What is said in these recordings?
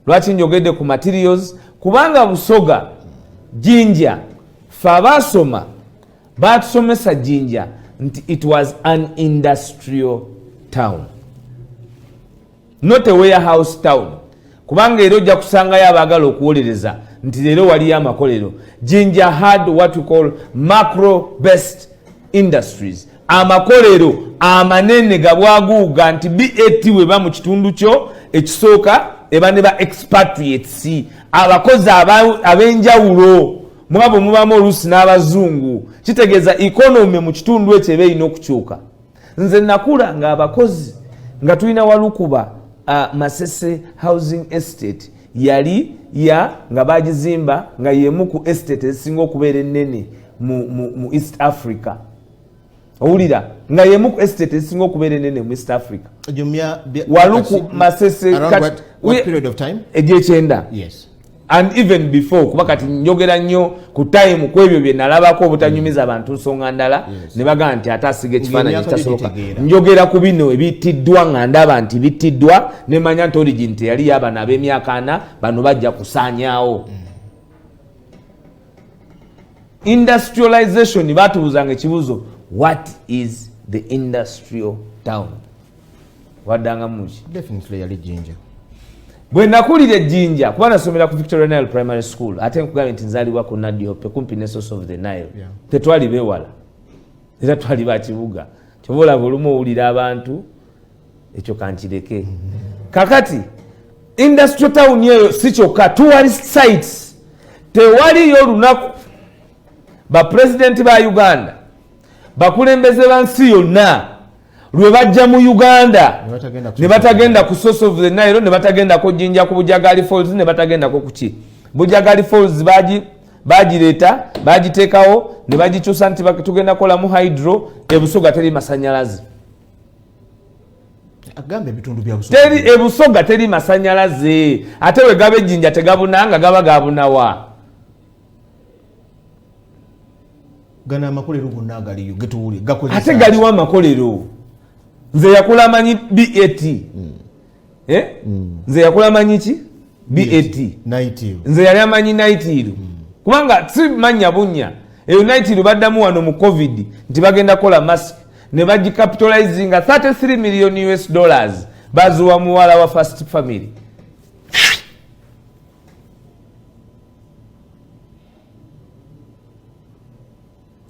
Lwaki njogedde ku materials? Kubanga Busoga, Jinja, fe abaasoma batusomesa Jinja nti it was an industrial town, not a warehouse town. Kubanga era ojja kusangayo abaagala okuwolereza nti leero waliyo amakolero. Jinja had what we call macro based industries, amakolero amanene gabwaguuga nti BAT weba mu kitundu kyo ekisooka eba ne ba expatriates, abakozi ab'enjawulo, mwabo mubamu oluusi n'abazungu. Kitegeeza economy mu kitundu ekyo eba erina okukyuka. Nze nakula ng'abakozi nga tulina Walukuba, Masese Housing Estate yali ya nga bagizimba nga yemu ku estate ezisinga okubeera ennene mu East Africa. Owulira, nga yemu ku estate ezisinga okubeera ennene mu East Africa, Waluku Masese egyekyenda and even before. Kuba kati njogera nnyo ku time ku ebyo bye nalabako, obutanyumiza abantu nsonga ndala ne bagamba nti ate asiga ekifaananyi ekitasoboka. Njogera ku bino ebittiddwa nga ndaba nti bittiddwa, nemanya nti origin teyali yabano ab'emyaka 40, bano bajja kusaanyaawo. Industrialization, batubuuzanga ekibuuzo, "What is the industrial town?" Waddangamuki? Definitely yali Jinja. Bwe nakulira Ejjinja, kuba nasomera ku Victoria Nile Primary School, ate nkugambye nti nzaalibwa ku Nadiope kumpi ne source of the Nile. Tetwali beewala, era twali bakibuga. Kyoba olaba olumu owulira abantu, ekyo kankireke. Kakati industrial town eyo si kyokka, tourist sites tewaliyo. Olunaku bapulezidenti ba Uganda, bakulembeze ba nsi yonna lwe bajja mu Uganda ne batagenda ku source of the Nile, ne batagendako Jinja ku Bujagali Falls, ne batagendako kuki. Bujagali Falls bagireeta, bagiteekawo ne bagikyusa nti tugenda kukolamu hydro. Ebusoga teri masanyalaze. Agamba ebitundu bya Busoga. Teri, Ebusoga teri masanyalaze. Ate we gaba Ejjinja tegabuna, nga gaba gabunawa? Gano amakolero gonna agaliyo getuwuli gakozesa Ate galiwo amakolero? Nze yakula manyi BAT. Eh? Nze yakula manyi ki? BAT. Nytil. Nze yali amanyi Nytil, kubanga si manya bunya eyo Nytil. Baddamu wano mu COVID nti bagenda kukola mask ne bagicapitalizinga 33 million US dollars, baziwa muwala wa First Family.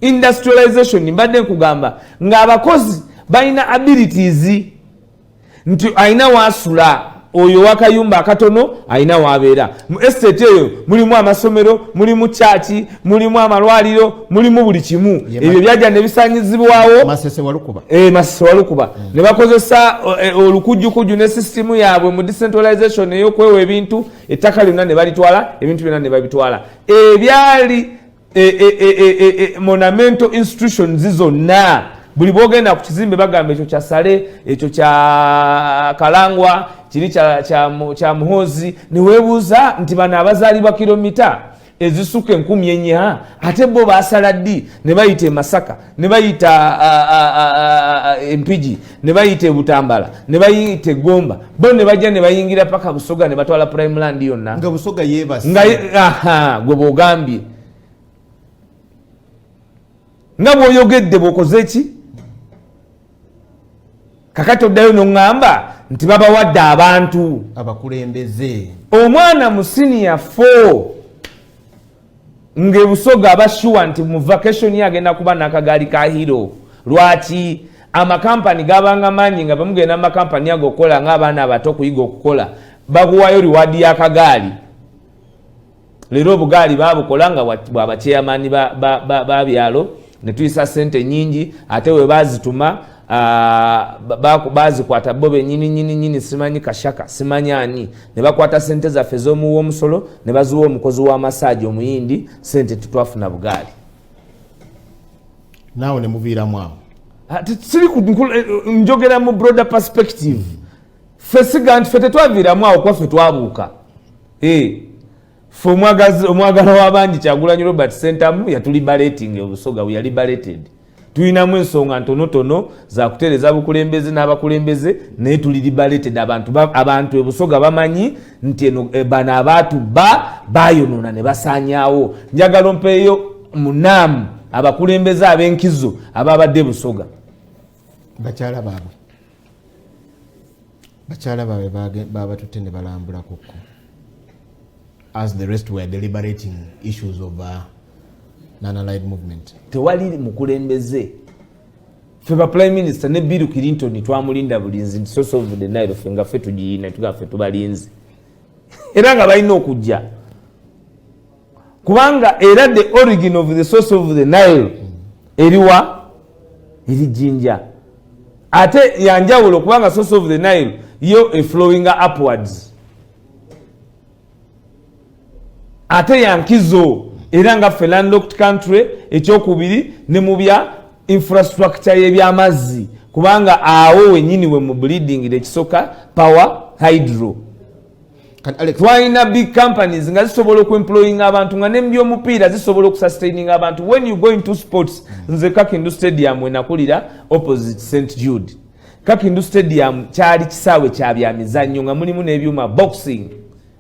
Industrialization, mbadde nkugamba ng'abakozi balina abilities nti alina wasula, oyo wakayumba akatono alina wabeera mu estate eyo, mulimu amasomero, mulimu kyaki, mulimu amalwaliro, mulimu buli kimu. Ebyo byajja ne bisanyizibwawo. Masese Walukuba. Masese Walukuba. Ne bakozesa olukujjukujju ne sisitimu yaabwe mu decentralization ey'okwewa ebintu, ettaka lyonna ne balitwala, ebintu byonna ne babitwala, ebyali monumental institutions zonna. Buli bwogenda ku kizimbe bagamba ekyo kya Sale, ekyo kya Kalangwa, kiri kya Muhozi. Neweebuuza nti bano abazaalibwa kilomita ezisuka 4000, ate bo basala ddi ne bayita e Masaka, ne bayita Empigi, ne bayita Ebutambala, ne bayita Egomba, bo ne bajja ne bayingira paka Busoga ne batwala prime land yonna? Nga Busoga yeebase. Nga aha, gwe bwogambye, nga bw'oyogedde, bw'okoze ki? Kakati oddayo noŋŋamba nti babawadde abantu. Abakulembeze. Omwana mu senior 4 ng'Ebusoga aba sure nti mu vacation ye agenda kuba n'akagaali ka Hero. Lwaki? Amakampani gabanga mangi, nga bamugenda mu makampani ago okukola ng'abaana abato okuyiga okukola, bakuwayo reward y'akagaali. Leero obugaali babukola nga bwabakyeyamaani ba byalo, ne tuyisa sente nyingi, ate we bazituma bazikwata bo benyini nyini nyini, simanyi Kashaka, simanyi ani, ne bakwata sente zaffe ez'omuwa omusolo ne baziwa omukozi w'amasaaji Omuyindi. Sente tetwafuna bugaali. Naawe ne muviiramu awo. Siri njogera mu broader perspective. Ffe siga nti ffe tetwaviiramu awo, kuba ffe twabuuka. Ffe omwagala w'abangi Kyagulanyi Robert Sentamu yatuliberating Obusoga, we are liberated. Tulinamu ensonga ntonotono zakutereeza bukulembeze n'abakulembeze, naye tuli liberated. Abantu ebusoga bamanyi nti eno bano abaatubba bayonoona ne basaanyaawo. Njagala ompeeyo munaamu abakulembeze ab'enkizo ababadde Busoga. Bakyala baabwe babatutte ne balambulakokko as the rest were deliberating issues of non-aligned movement. Tewali mukulembeze. Ffe ba prime minister ne Bill Clinton twamulinda bulinzi nti source of the Nile, ffe nga ffe tugiyina, tuga ffe tubalinzi, era nga balina okujja, kubanga era the origin of the source of the Nile eriwa? Eri Jinja. Ate yanjawulo kubanga source of the Nile yo eflowing upwards, ate yankizo era nga ffe landlocked country. Ekyokubiri, ne mu bya infrastructure y'ebyamazzi, kubanga awo wenyini we mu bleeding ekisoka power hydro. Kati Alex, twalina big companies nga zisobola okuemployinga abantu, nga nemubyomupiira zisobola okusustaininga abantu. When you go into sports, nze Kakindu Stadium wenakulira, opposite St Jude, Kakindu Stadium kyali kisaawe kya byamizannyo nga mulimu n'ebyuma, boxing.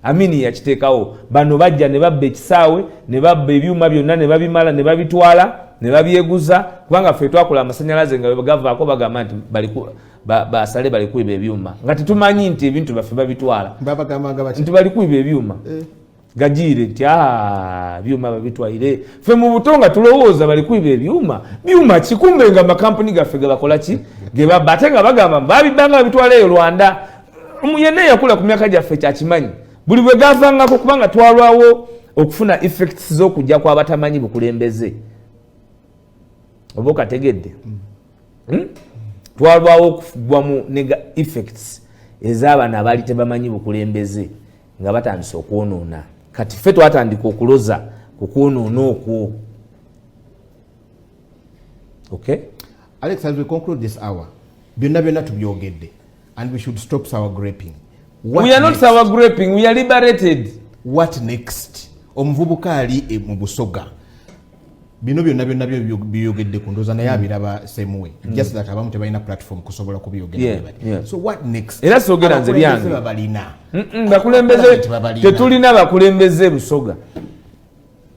Amini yakiteekawo. Bano bajja ne babba ekisaawe, ne babba ebyuma byonna, ne babimala, ne babitwala, ne babyeguza, kubanga ffe twakola amasanyalaze nga bwe gavaako bagamba nti basale bali kuiba ebyuma, nga tetumanyi nti ebintu baffe babitwala. Babagambanga baki? Nti bali kuiba ebyuma. Gajiire nti, "Ah, byuma babitwaire." Ffe mu buto nga tulowooza bali kuiba ebyuma. Byuma kikumbe nga amakampuni gaffe gebakola ki? Gebabba. Ate nga bagamba babibbanga babitwala eyo Rwanda. Yenna eyakula ku myaka gyaffe kyakimanyi buli bwe gavangako, kubanga twalwawo okufuna effects z'okujja kw'abatamanyi bukulembeze. Oba okategedde? Hmm? Twalwawo okugwa mu nega effects ez'abaana abaali tebamanyi bukulembeze nga batandise okwonoona. Kati ffe twatandika okuloza ku kwonoona okwo, okay? Alex, as we conclude this hour, byonna byonna tubyogedde and we should stop sour graping. What We are not next? sour graping, we are liberated. What next? Omuvubuka ali mu Busoga, bino byonna byonna byogedde ku ndooza, naye abiraba same way, just that abamu tebalina platform kusobola kubyogera bwe bati. So what next? Era soogera nze Abakulembeze byange. babalina. Bakulembeze Parliament babalina. Tetulina bakulembeze Busoga.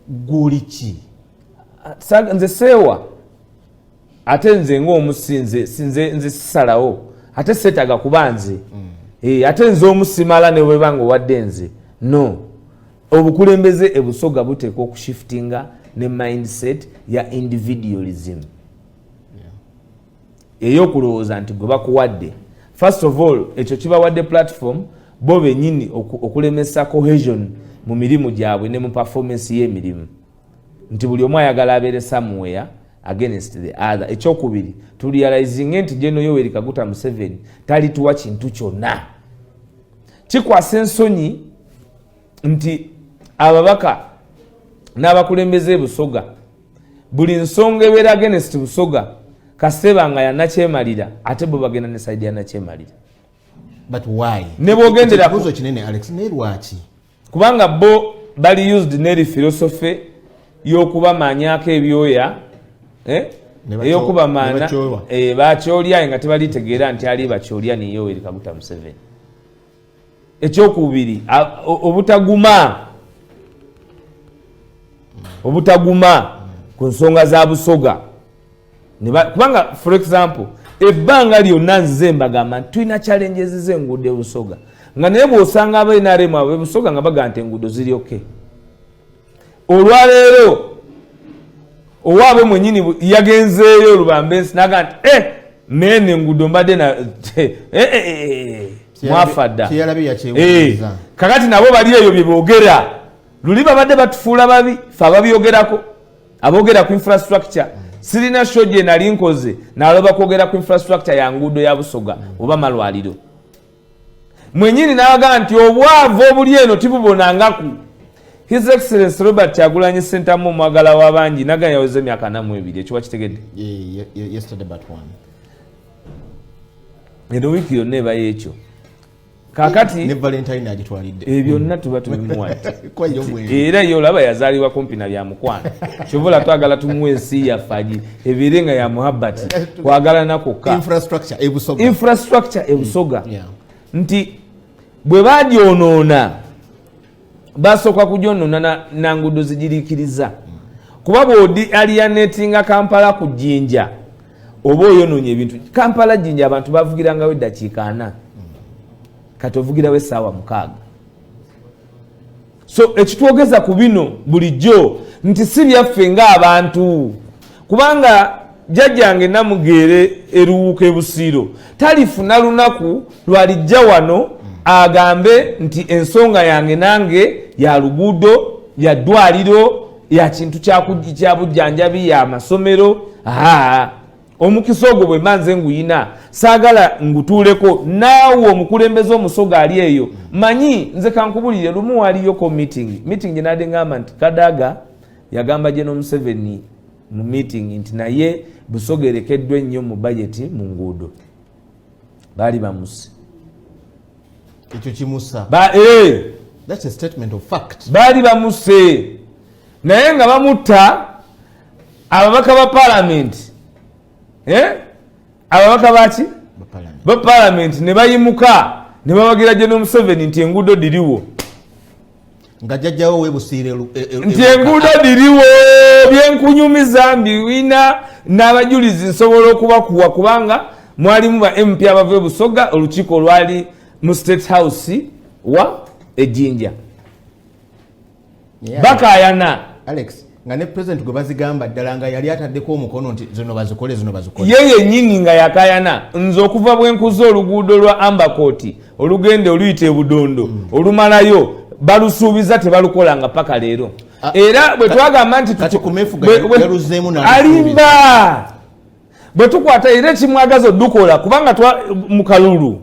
Guli ki? Nze seewa, ate nze ngaomu nze sisalawo, ate seetaaga kuba nze. Ate nze omu simala ne bwebanga owadde nze no. Obukulembeze ebusoga buteekwa okushiftinga ne mindset ya individualism ey'okulowooza nti gwe bakuwadde. First of all, ekyo kibawadde platform bo bennyini okulemesa cohesion mu mirimu gyabwe ne mu performance y'emirimu, nti buli omu ayagala abeere somewhere against the other. Ekyokubiri, turealizinge nti Gen Yoweri Kaguta Museveni talituwa kintu kyonna. Kikwasa ensonyi nti ababaka n'abakulembeze e Busoga, buli nsonga ebeera against Busoga, kaseba nga yanakyemalira, ate bo bagenda ne side yanakyemalira. But why? Ne bw'ogendera Ekibuuzo kinene, Alex, naye lwaki? Kubanga bo bali used neri philosophy y'okubamaanyako ebyoya, eh? Ne Ey'okubamaana ne bakyowa. Bakyolya nga tebalitegeera nti ali bakyolya ni Yoweri Kaguta Museveni. Ekyokubiri, obutaguma ku nsonga za Busoga. Kubanga for example, ebbanga lyonna nzize mbagamba nti tulina challenges z'enguudo e Busoga, nga naye bw'osanga aba NRM abo e Busoga nga baga nti enguudo ziri okay. Olwaleero owaabwe mwenyini yagenzeeyo olubamba ensi naga nti mene enguudo mbadde na mwafa dda. Kyeyalabye yakyewuunyizza. Kakati nabo bali eyo bye boogera luli babadde batufuula babi fe ababyogerako, aboogera ku infrastructure. Sirina show gye nali nkoze naloba kwogera ku infrastructure ya nguudo ya Busoga oba malwaliro. Mwenyini n'agamba nti obwavu obuli eno tibubonangaku. His Excellence Robert Kyagulanyi Sentamu, omwagala w'abangi, naga yaweza emyaka 42. Ekyo wakitegedde? Yesterday but one. Eno wiiki yonna ebayo ekyo. Kakati ne Valentine agitwalidde. Ebyonna tuba tubimuwadde. Era ye olaba yazaalibwa kumpi na bya mukwano, kyovola twagala tumuwa ensi yaffe agi ebeere nga ya muhabbati, kwagalana kwokka. Infrastructure ebusoga, infrastructure ebusoga. Nti bwe bagyonoona, basooka kugyonoona na nguudo zigiriikiriza, kuba bw'odi alienatinga Kampala ku Jjinja oba oyonoonya ebintu. Kampala Jjinja abantu bavugirangawo eddakiika 40, kati ovugirawo essaawa 6. So ekitwogeza ku bino bulijjo nti si byaffe ng'abantu, kubanga jjajjange Namugeere eruwuuka ebusiiro talifuna lunaku lwalijja wano agambe nti ensonga yange nange ya luguudo, ya ddwaliro, ya kintu kya bujjanjabi, ya masomero. Aa, omukisa ogwo bwe mba nze nguyina, saagala ngutuuleko. Naawe omukulembeze omusoga ali eyo, manyi nze kankubulire, lumu waliyoko meeting gye nadde ngamba nti Kadaga yagamba General Museveni mu meeting nti naye Busoga erekeddwa ennyo mu bajeti mu nguudo, baali bamusse. Ekyo kimusa. That's a statement of fact. Baali bamusse, naye nga bamutta ababaka ba palamenti, eh? Ababaka baki ba palamenti ne bayimuka ne babagira General Museveni nti enguudo diriwo. Nga jjajjawo webusiire. Nti enguudo diriwo, byenkunyumiza mbiwina n'abajulizi nsobola okubakuwa, kubanga mwalimu ba MP abava e Busoga, olukiiko olwali mu State House wa ejjinja bakayana. Alex, nga ne president gwe bazigamba ddala nga yali ataddeko omukono nti zino bazikole, zino bazikole. Ye yennyini nga yakayana. Nze okuva bwenkuza oluguudo lwa Ambakoti olugenda oluyita ebudondo olumalayo, balusuubiza tebalukolanga paka leero. Ah, era bwe twagamba nti kati ku mefuga yaluzeemu alimba, bwe tukwata era ekimwagaza odukola, kubanga mu kalulu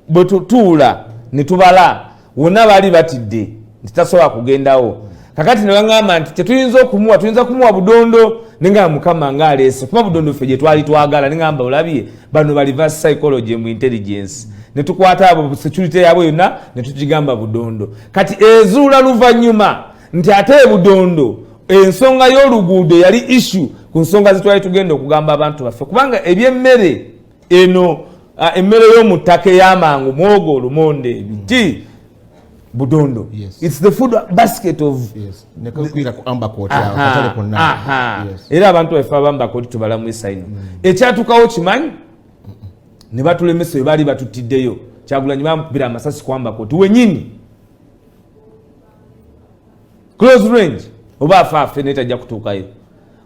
bwe tutuula ne tubala wonna baali batidde nti tasobola kugendawo. Kakati ne baŋŋamba nti tetuyinza okumuwa, tuyinza kumuwa Budondo. Nengamba Mukama nga aleese, kuba Budondo ffe gye twali twagala. Neŋŋamba olabye bano ba reverse psychology mu intelligence, ne tukwata abo security yaabwe yonna ne tukigamba Budondo. Kati ezuula luvannyuma nti ate ebudondo ensonga y'oluguudo yali issue ku nsonga zetwali tugenda okugamba abantu baffe, kubanga ebyemmere eno, emmere y'omu ttaka ey'amangu, mwogo, olumonde, biti Budondo. It's the food basket of nekakwira ku Ambakoti awo, katale konna. Era abantu baffe abambakoti tubalamwisa ino. Ekyatukawo kimanyi ne batulemesa, we baali batutiddeyo Kyagulanyi bamukubira amasasi ku Ambakoti wenyini, close range, oba afa afe naye tajja kutuukayo,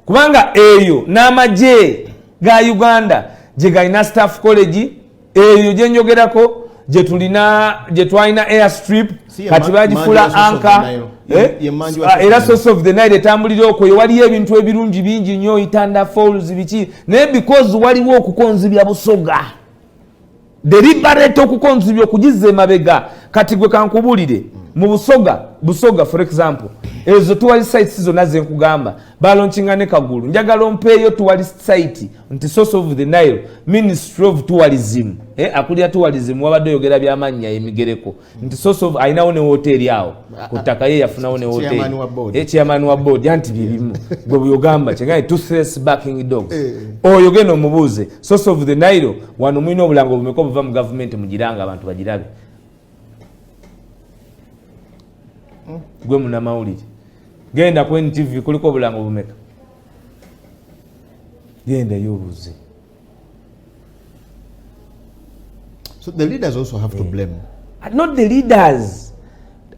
kubanga eyo n'amagye ga Uganda gye galina staff college eyo gyenjogerako, gyetulina gye twalina airstrip. Si ye kati bagifuula Manju ya Source of the anka Nile. Eh? Ye Manju ya Ah, Source era of the Source of the Nile etambulira okwo, waliyo ebintu ebirungi bingi nnyo, Itanda Falls, biki, naye because waliwo okukonzibya Busoga deliberate, okukonzibya okugizza emabega. Kati gwe kankubulire, mu Busoga, Busoga for example, ezo tourist sites zonna zenkugamba balaunchinga ne Kagulu, njagala ompeeyo tourist site nti Source of the Nile, Ministry of Tourism, akulira tourism wabadde oyogera byamannya emigereko nti Source of alinawo ne woteeri awo ku ttaka, ye yafunawo ne woteeri. Chairman wa board. Chairman wa board, anti byebimu gwe bwogamba kyengaye toothless barking dogs. Oyo genda omubuuze Source of the Nile wano mulina obulango bumeka obuva mu gavumenti mugiranga abantu bagirabe? Gwe munamawulire, genda ku NTV, kuliko obulango bumeka? Gendayo obuuze. So the leaders also have to blame. Not the leaders.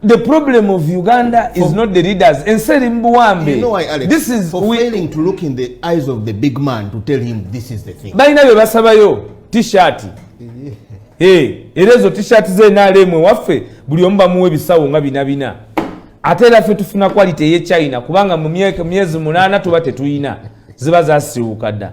The problem of Uganda is not the leaders. Ensi eri mu buwambe. You know why, Alex? This is for failing to look in the eyes of the big man to tell him this is the thing. Balina bye basabayo T-shirt. Era ezo T-shirt z'NRM ewaffe buli omu bamuwa ebisawo nga bina bina, ate era ffe tufuna quality ey'e China, kubanga mu myezi 8 tuba tetuyina, ziba zasiiwuka dda.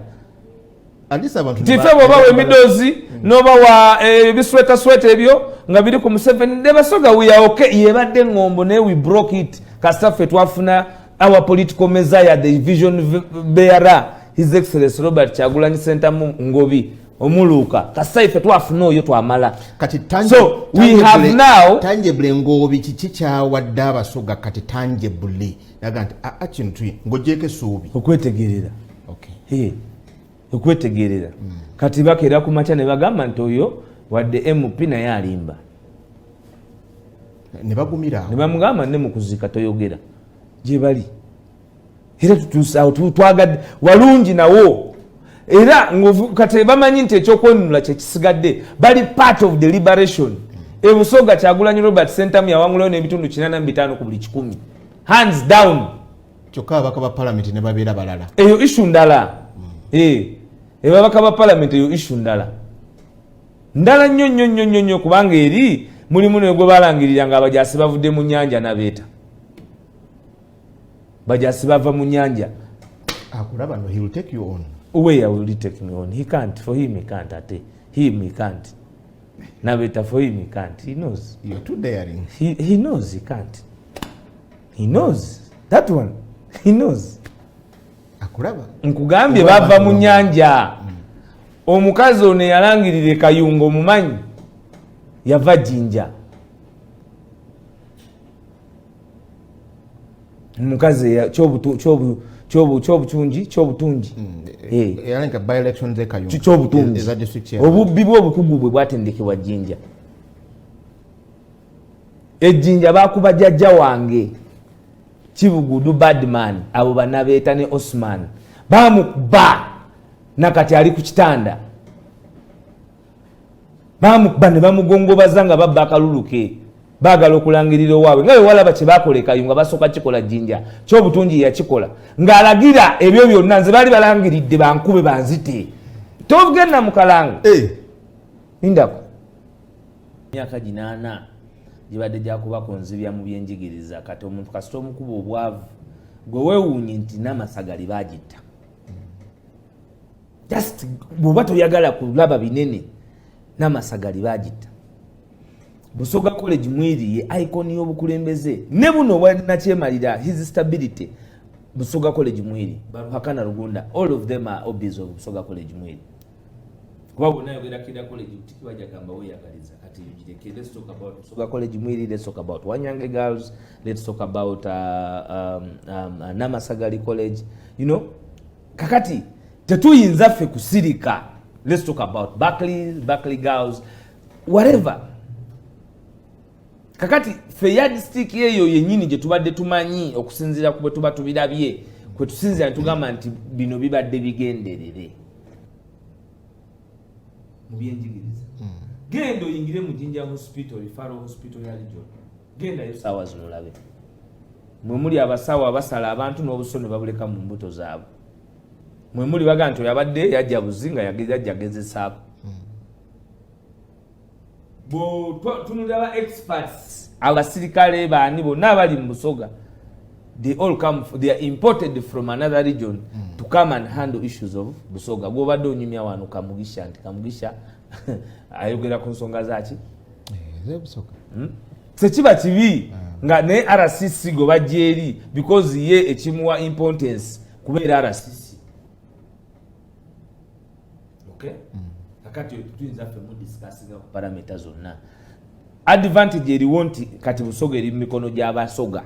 At least abantu nti ffe bw'obawa emidoozi n'obawa ebiswetasweta ebyo nga biri ku Museveni, ne Basoga we are okay. Yebadde eŋŋombo naye we broke it. Kasita ffe twafuna our political messiah, the vision bearer, His Excellence Robert Kyagulanyi Sentamu Ngobi. Omuluuka kasita ife twafuna oyo twamala. Kati So, we have now- Tangibly, Ngoobi kiki kyawadde Abasoga kati tangibly yaga nti aa kino tuye ng'ogyeko essuubi? Okwetegerera. Okay. Eh, okwetegerera. Kati bakeera ku makya ne bagamba nti oyo wadde MP naye alimba. Ne bagumira awo. Ne bamugamba ne mukuzika toyogera gye bali. Era tutuuse awo, twagadde walungi nawo era kati bamanyi nti ekyokwenunula kyekisigadde, bali part of the liberation. Ebusoga Kyagulanyi Robert Sentamu yawangulayo n'ebitundu 85 ku buli 100, hands down. Kyokka ababaka ba palamenti ne babeera balala. Eyo issue ndala. Eh, ababaka ba palamenti eyo issue ndala, ndala nnyo nnyo nnyo nnyo nnyo, kubanga eri mulimu ne gwe balangirira nga abajasi bavudde mu nyanja, nabeeta bajasi bava mu nyanja. Akulaba no, he will take you on. Where will he take me on? He can't. For him he can't. Ate him he can't. Nabeta, for him he can't. He knows. You're too daring. He knows he can't. He knows that one, he knows. Akulaba. Nkugambye bava mu nyanja. Omukazi ono eyalangirira ekayunga omumanyi, yava Jinja. Omukazi kyobutungi. Eh. Yalenga by election z'e Kayunga. Kyobutungi. Eza district chairman. Obubbi bwe, obukugu bwe bwatendekebwa Jjinja. Ejjinja bakuba jjajja wange Kibugudu Badman, abo banabeeta ne Osman bamukuba, nakati ali ku kitanda. Bamukuba ne bamugongobaza nga babba akalulu ke, baagala okulangirira owaabwe nga bwe walaba kye bakola Ekayunga, basooka kikola Jjinja. Kyobutungi yakikola ng'alagira ebyo byonna. Nze baali balangiridde bankube banzite, togenda mu kalango. Eh, lindako myaka 80 gibadde gyakuba nzibya mu byenjigiriza. Kati omuntu kasita omukuba obwavu, gwe weewuunye nti n'amasagali bagitta. Just bw'oba toyagala kulaba binene, n'amasagali bagitta. Busoga College Mwiri ye icon y'obukulembeze ne buno obwanakyemalira, his stability. Busoga College Mwiri, Baruhakana Rugunda, all of them are OBs of Busoga College Mwiri, kuba bonna yogera Kira College tikibajagamba weyagaliza. Kati gireke. Let's talk about Busoga College Mwiri, let's talk about Wanyange Girls, let's talk about Namasagali College. Kakati tetuyinza ffe kusirika. Let's talk about Berkeley, Berkeley Girls, whatever. Kakati ffe yardstick eyo yennyini gye tubadde tumanyi, okusinziira ku bwe tuba tubirabye, kwe tusinziira ne tugamba nti bino bibadde bigenderere mu byenjigiriza. Genda oyingire mu Jinja Hospital, referral hospital ya region, gendayo saawa zino olabe mwe muli abasawo abasala abantu n'obuso ne babuleka mu mbuto zaabwe. Mwe muli baga nti oyo abadde yajja buzi nga yajja agezesaako. Bwotunulira ba experts, abasirikale baani bonna abali mu Busoga, they all come, they are imported from another region to come and handle issues of Busoga. Gwobadde onyumya wano Kamugisha nti Kamugisha ayogera ku nsonga zaki? Ez'Ebusoga. Tekiba kibi nga naye RCC gwe bajja eri because ye ekimuwa importance kubeera RCC. Okay, kakati tuyinza ffe mudiscussinga ku parameter zonna. Advantage eriwo nti kati Busoga eri mu mikono gy'Abasoga,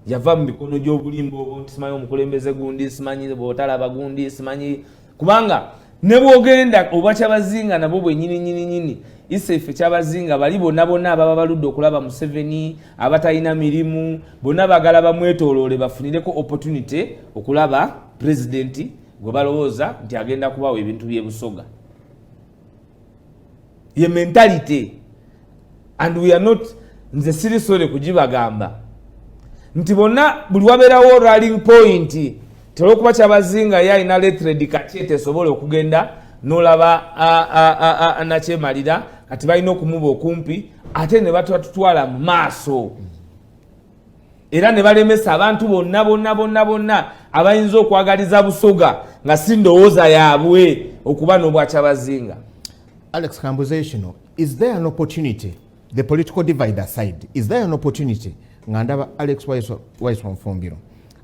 yava mu mikono gy'obulimba obwo nti simanyi omukulembeze gundi, simanyi bw'otalaba gundi, simanyi. Kubanga ne bwogenda oba Kyabazinga nabo bwenyini nyini nyini isefe Kyabazinga bali bonna bonna ababa baludde okulaba Museveni, abatalina mirimu bonna bagala bamwetooloole bafunireko opportunity okulaba pulezidenti gwe balowooza nti agenda kubawa ebintu by'Ebusoga. Ye mentality, and we are not, nze siri sorry kugibagamba nti bonna buli wabeerawo rallying point. Tolwokuba Kyabazinga ye alina letred kati tesobola okugenda nolaba nakyemalira, kati balina okumuba okumpi ate ne batutwala mu maaso era ne balemesa abantu bonna bonna bonna bonna abayinza okwagaliza Busoga nga si ndowooza yaabwe okuba n'obwakyabazinga. Alex, kambuzeyo kino: is there an opportunity, the political divide aside, is there an opportunity nga ndaba Alex Waiswa Nfumbiro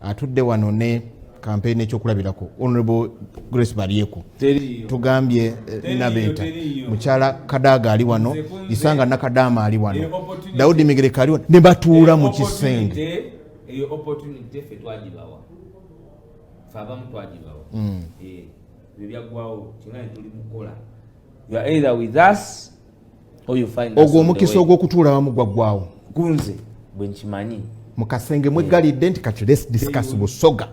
atudde wano ne Campaign ekyokulabirako, Honorable Grace Baryeku, tugambye Nabeta, mukyala Kadaga ali wano, Isanga Nakadama ali wano, Daudi Migereka ali wano, ne batuula mu kisenge. Eyo opportunity ffe twagibawa, fe abamu twagibawa. Ebyo byaggwawo kinga tuli mukukola. You are either with us or you find. Ogwo omukisa ogw'okutuula wamu gwaggwawo? Kunze bwe nkimanyi. Mu kasenge mweggalidde nti kati let's discuss Busoga,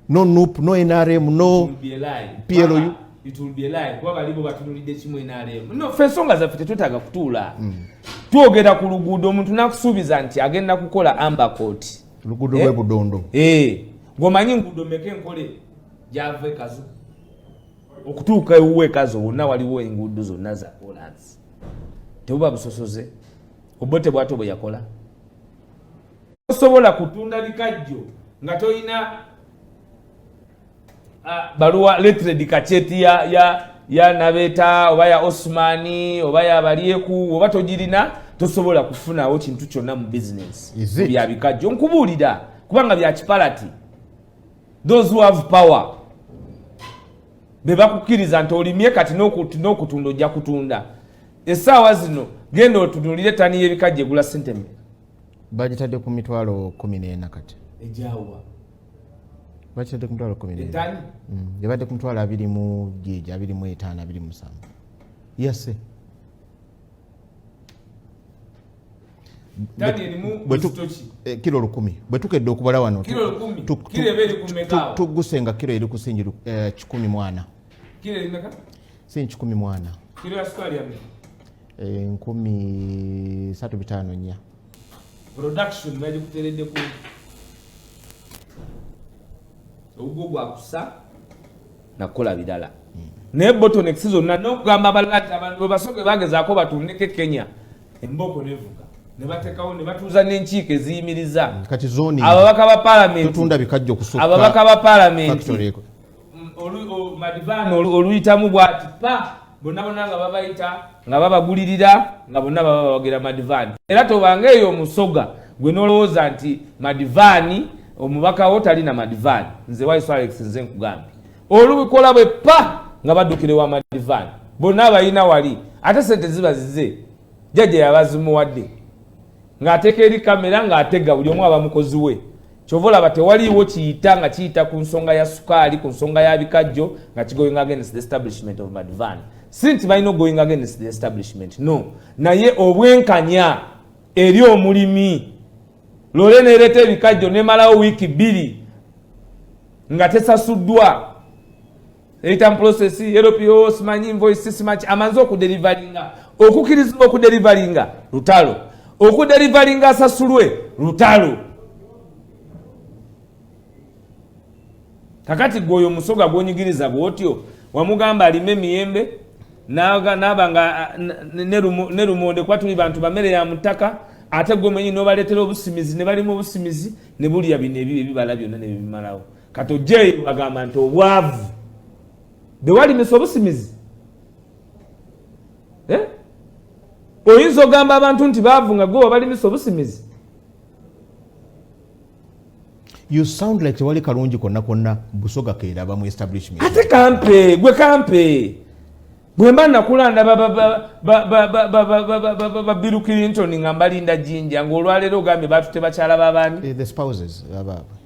no NUP, no NRM, no PLU. Kuba balibo batunulidde kimu NRM. No, fe ensonga zaffe tetwetaaga kutuula. Twogera ku luguudo, omuntu nakusuubiza nti agenda kukola Amber Court. Luguudo lwe Budondo. Ng'omanyi nguudo meka enkole gyava ekazo okutuuka ewuwe? Ekazo wonna waliwo enguudo zonna za kolansi, tebuba busosoze. Obote bwatyo bwe yakola. Tosobola kutunda bikajjo nga toyina baluwa, lettered kacheti ya Nabeta oba ya Osmani oba ya Balyeku. Oba togirina, tosobola kufunawo kintu kyonna mu bizinesi bya bikajjo. Nkubuulira, kubanga bya kipalati. Those who have power be bakukkiriza nti olimye kati n'okutunda ojja kutunda. Essaawa zino genda otunulire tani y'ebikajjo egula sente mmeka? Bagitadde ku 140,000 kati. Ejawa? Bakitadde ku 14,000. Ebadde ku 200,000 mu gyejo, 25, 27 yase. Kilo 1,000. Bwe tukedde okubala wano, tugguse nga kilo eri ku singi 140. Singi 140. 3504. Production bagikuteredde ku ogwo gwakusa nakukola birala, naye bottlenecks zonna n'okugamba abalala nti abantu bwe basoke bagezaako batundeko e Kenya, emboko nevuga ne bateekawo ne batuuza n'enkiiko eziyimiriza. Kati zoni ababaka ba palamenti totunda bikajjo kusukka ababaka ba palamenti factory eko. Madivani oluyitamu bwati pa bonna bonna nga babayita, nga babagulirira, nga bonna baba bawagira Madivani. Era tobanga eyo omusoga gwe nolowooza nti Madivani omubaka wo talina Madivani. Nze Waiso Alex, nze nkugambye, olubikola bwe pa nga baddukire wa Madivani bonna abayina wali, ate sente ziba zize, jjajja yabazimuwadde, ng'ateeka eri kamera ng'atega buli omu aba mukozi we. Kyova olaba tewaliiwo kiyita nga kiyita ku nsonga ya sukaali, ku nsonga ya bikajjo, nga kigoing against the establishment of Madvan. Si nti balina going against the establishment, no, naye obwenkanya eri omulimi. Lole nereeta ebikajjo nemalawo wiiki 2 nga tesasuddwa, eyita mu process LPO, simanyi invoice, simanyi amanze okudeliveringa, okukkirizibwa okudeliveringa lutalo, okudeliveringa asasulwe lutalo. Kakati gwe oyo omusoga gwonyigiriza bwotyo, wamugamba alime emiyembe naaba nga ne lumonde, kuba tuli bantu bamere ya mutaka, ate gwe mwenyi nobaleetera obusimizi ne balimu obusimizi ne bulya bino ebibala byonna ne bibimalawo. Kati ojjeeyo bagamba nti obwavu bewalimisa obusimizi. Eh? Oyinza ogamba abantu nti baavu nga gwe wabalimisa obusimizi? You sound like tewali kalungi konna konna Busoga keeraba mu establishment. Ate kampe gwe kampe bwe mba nakulanda ba Bill Clinton nga mbalinda Jinja, ng'olwaleero ogambye batute bakyala b'abaani? The spouses abaabwe.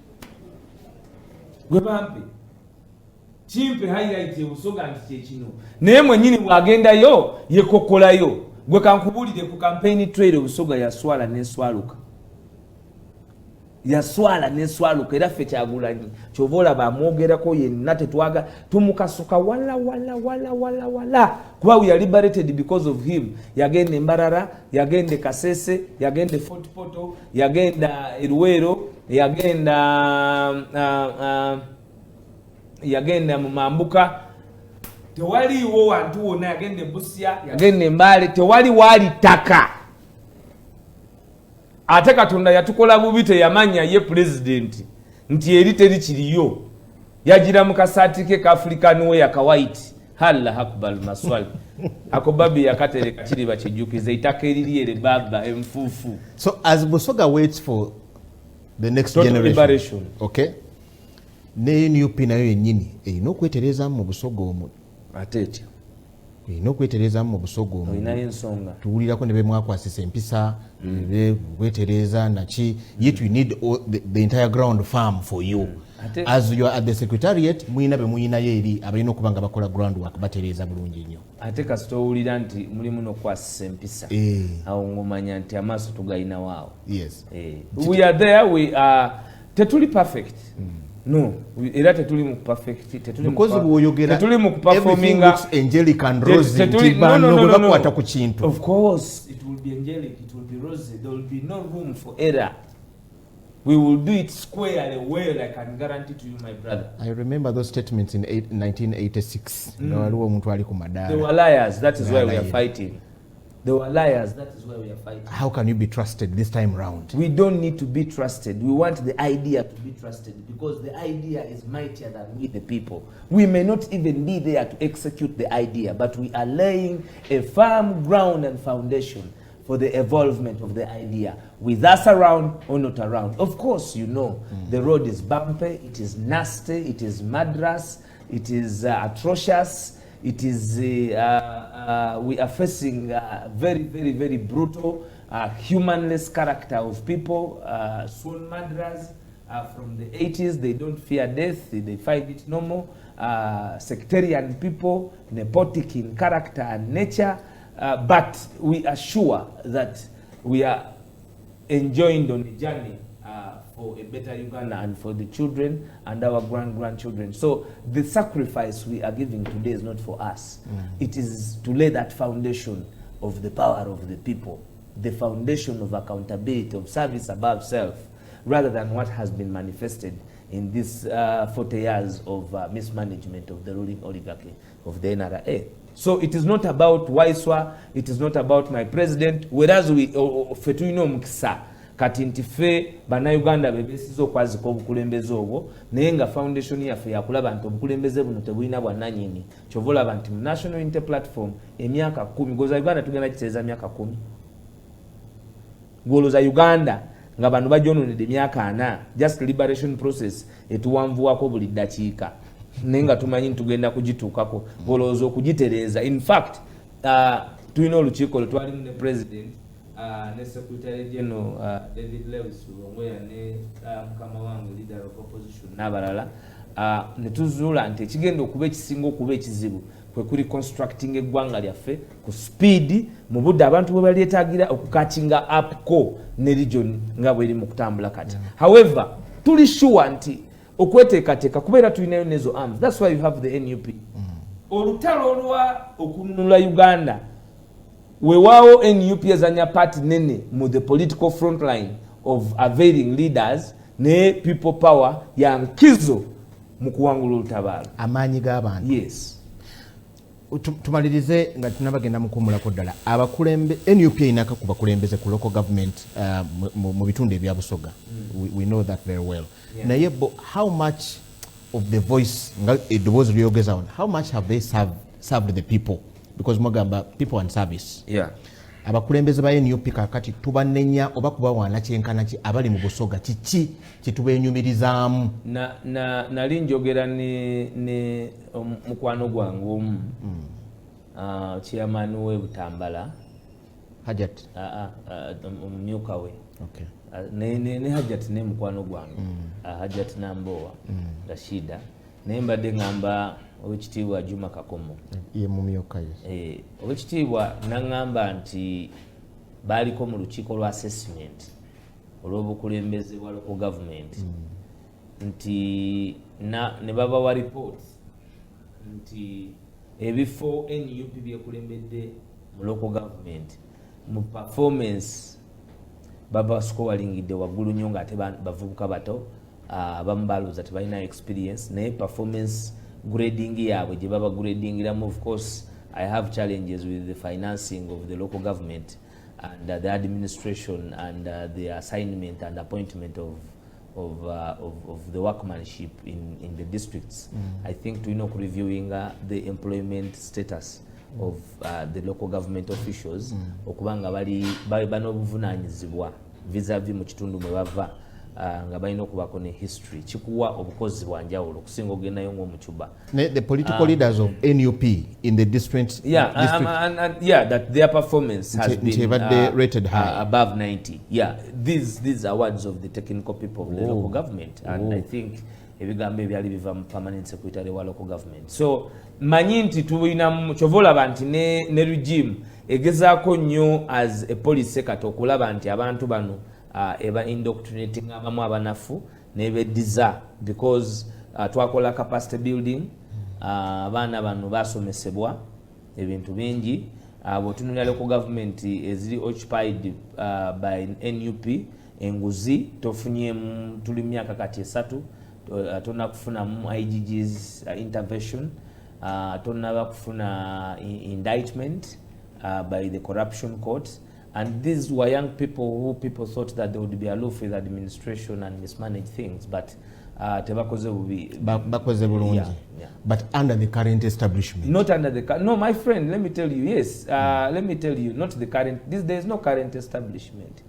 Gwe bampe kimpe highlight ebusoga nti kyekino, naye mwenyini bw'agendayo yekokolayo. Gwe kankubuulire, ku campaign trail obusoga yaswala neswaluka, yaswala neswaluka. Era ffe Kyagulanyi kyova olaba amwogerako yenna tetwaga tumukasuka wala wala wala wala wala, kuba we are liberated because of him. Yagenda Embarara, yagenda Kasese, yagenda Fort Portal, yagenda Eruweero, yagenda mu Mambuka, tewaliiwo wantu wonna. Yagenda Ebusya, yagenda Embaale, tewali waali ttaka. Ate Katonda yatukola bubi, teyamanya ye pulezidenti nti eri teri kiriyo. Yagira mu kasaati ke ka African wear ka white. Allah akbar, maswali ako babi yakatereka kiriba kijjukiza ettaka eriri ere baba enfuufu. So as Busoga waits for the next Total generation, liberation. Okay. Ne NUP nayo yennyini erina okwetereezaamu mu Busoga omwo. Ate etya? Erina okwetereezaamu mu Busoga omwo. Olinayo ensonga. Tuwulirako ne bemwakwasisa empisa, kwetereeza naki, yet you need the entire ground farm for you. As you are at the secretariat, muyina be muyinayo eri abalina okuba nga bakola ground work, batereeza bulungi nnyo. Ate kasita owulira nti mulimu n'okukwasisa empisa, awo ng'omanya nti amaaso tugayinawo awo. We are there, we are, tetuli perfect, no, era tetuli mu perfect, tetuli mu Because bw'oyogera, tetuli mu everything kuperforminga looks angelic and rosy, nti bano bwe bakwata ku kintu. Of course it will be angelic, it will be rosy, there will be no room for error. We will do it squarely well, I can guarantee to you, my brother. I remember those statements in 1986, nga waliwo omuntu ali ku They madaala. were liars, that is why we are Liar. fighting. They were liars, that is why we are fighting. How can you be trusted this time round? We don't need to be trusted. We want the idea to be trusted because the idea is mightier than we, the people. We may not even be there to execute the idea, but we are laying a firm ground and foundation for the evolvement of the idea, with us around or not around. Of course, the road is bumpy, it is nasty, it is madras, it is atrocious, we are facing very, very, very brutal, humanless character of people, sworn murderers from the 80s. They don't fear death, they find it normal. Sectarian people, nepotic in character and nature, but we are sure that we are enjoined on a journey for a better Uganda and for the children and our grand-grandchildren. So the sacrifice we are giving today is not for us. It is to lay that foundation of the power of the people, the foundation of accountability, of service above self, rather than what has been manifested in this 40 years of mismanagement of the ruling oligarchy of the NRA. So it is not about Waiswa, it is not about my president, whereas we, ffe tulina omukisa kati nti ffe Bannayuganda be beesiza okwazika obukulembeze obwo, naye nga foundation yaffe yakulaba nti obukulembeze buno tebulina bwannannyini. Kyova olaba nti mu National Unity Platform emyaka 10 goza Uganda tugenda kitereeza myaka 10. Gwolooza Uganda nga bano bagyononedde emyaka 40, just liberation process etuwanvuwako buli ddakiika, naye nga tumanyi nti tugenda kugituukako. Gwolowooza okugitereeza, in fact, tulina olukiiko lwe twalimu ne president, ne secretary general, David Lewis Rubongoya, ne mukama wange leader of opposition n'abalala, ne tuzuula nti ekigenda okuba ekisinga okuba ekizibu kwe kuri constructing eggwanga lyaffe ku speed mu budde abantu bwe balyetaagira okucatchinga up ko ne region nga bweri mu kutambula kati. However, tuli sure nti okweteekateeka kubeera tulinayo nezo arms. That's why you have the NUP. Olutalo olwa okununula Uganda, weewaawo NUP ezanya part nene mu the political frontline of availing leaders, naye people power ya nkizo mu kuwangula olutabaalo. Amaanyi g'abantu. Yes. Tumalirize nga tunabagenda mukuwumulako ddala. Abakulembe, NUP erinako ku bakulembeze ku local government, mu bitundu ebya Busoga. We know that very well. Naye bo, how much of the voice nga eddoboozi lyogeza wano, how much have they served the people? Because mugamba people and service. Abakulembeze ba NUP kakati tubanenya oba kubawaana kyenkana ki abali mu Busoga? Kiki kyetubenyumirizaamu? Nali njogera ne mukwano gwange omu, chairman we Butambala. Hajat? Omumyuka we. Ne Hajat ne mukwano gwange, Hajat Nambowa Rashida, naye mbadde ngamba Owekitiibwa Juma Kakomo. Ye mumyuka ye. Owekitiibwa naŋŋamba nti baaliko mu lukiiko lwa assessment olw'obukulembeze bwa local government, nti ne babawa report nti ebifo NUP byekulembedde mu local government mu performance baba scoringidde waggulu nnyo, ng'ate bavubuka bato, abamu balowooza tebalina experience, naye performance grading yaabwe gye baba gradingiramu. Of course I have challenges with the financing of the local government and the administration and the assignment and appointment of the workmanship in the districts. I think tulina okureviewinga the employment status of the local government officials, okuba nga bali bana obuvunanyizibwa vis-a-vis mu kitundu mwe bava. Nga balina okubaako ne history, kikuwa obukozi bwanjawulo okusinga ogendayo ng'omucuba. The political leaders of NUP in the district, yeah, district and yeah, that their performance has been rated high. Above 90. Yeah, these are words of the technical people of the local government, and I think ebigambo ebyali biva mu permanent secretary wa local government. So manyi nti tulina, kyova olaba nti ne regime egezaako nnyo as a policy kati okulaba nti abantu bano eba indoctrinating abamu abanafu nebeddiza, because twakola capacity building. Abaana bano basomesebwa ebintu bingi. Bw'otunuulira local government eziri occupied by NUP, enguzi tofunyemu, tuli myaka kati 3, tonna kufunamu IGG's intervention, tonnaba kufuna indictment by the corruption court. And these were young people who people thought that they would be aloof with administration and mismanage things, but tebakoze bubi. Bakoze bulungi. Yeah. But under the current establishment? Not under the, no, my friend, let me tell you, yes, let me tell you, not the current, there is no current establishment,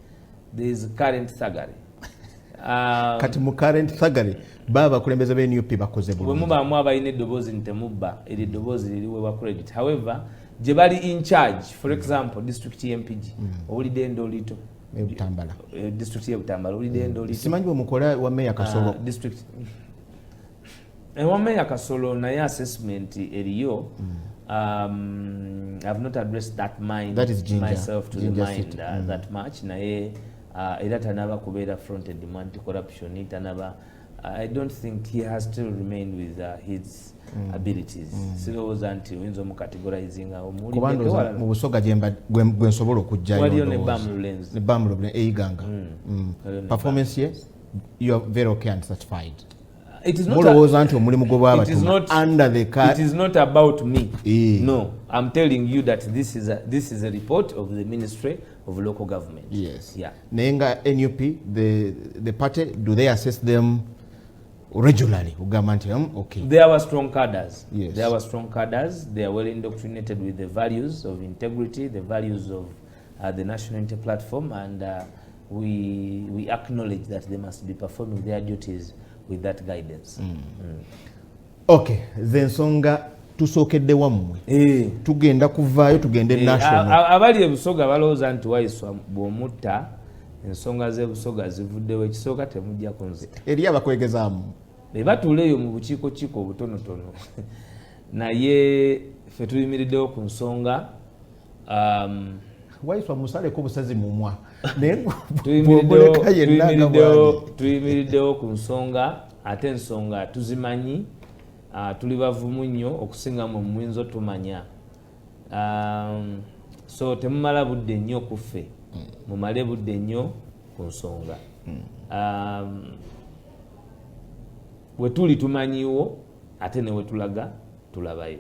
there is current thuggery. Kati mu current thuggery baba abakulembeze ba NUP bakoze bwe bulungi. Mubaamu abalina eddoboozi nti temubba, eryo eddoboozi liriweebwa credit. However, gye bali in charge, for example district y'Empigi, owulidde Endolito? Ebutambala. District y'Ebutambala, owulidde Endolito? Simanyi bwe mukola wa meya Kasolo. District ewa meya Kasolo, naye assessment eriyo. I've not addressed that mind That is Jinja. myself to Jinja the mind City. That much, naye era tanaba kubeera fronted mu anti-corruption, tanaba. I don't think he has still remained with his abilities. Sirowooza nti oyinza omucategorizinga. Kuba ndowooza mu Busoga gwe nsobola okuggyayo Waliyo ne ndowooza. Bam Lulenzi. Ne Bam Lulenzi eiganga. Waliyo ne Performance ye, you are very okay and satisfied? It is not Mulowooza nti omulimu gwe It is bwabatuma under the it car is not about me. Eh. No, I'm telling you that this is a report of the Ministry of Local Government. Yes. Yeah. Naye nga NUP, the party, do they assess them regularly ogamba nti okay? They are strong cadres. They are strong cadres. They are well indoctrinated with the values of integrity, the values of the National Unity Platform, and we acknowledge that they must be performing their duties with that guidance. Okay, ze ensonga tusookedde wammwe. Eh. Tugenda kuvaayo tugende Eh, national. Abali ebusoga balowooza nti Waiswa bw'omutta ensonga z'ebusoga zivuddewo. Ekisooka, temujja kunzita. Eri abakwegezaamu. Be batuula eyo mu bukiiko kiiko obutonotono, naye ffe tuyimiriddewo ku nsonga. Waiswa musaleko obusazi mumwa, naye bw'omuleka yenna nga bw'ali. Tuyimiriddewo ku nsonga, ate ensonga tuzimanyi. Tuli bavumu nnyo okusinga mwe muyinza otumanya. So temumala budde nnyo ku ffe, mumale budde nnyo ku nsonga. We tuli tumanyiwo, ate ne wetulaga tulabayo.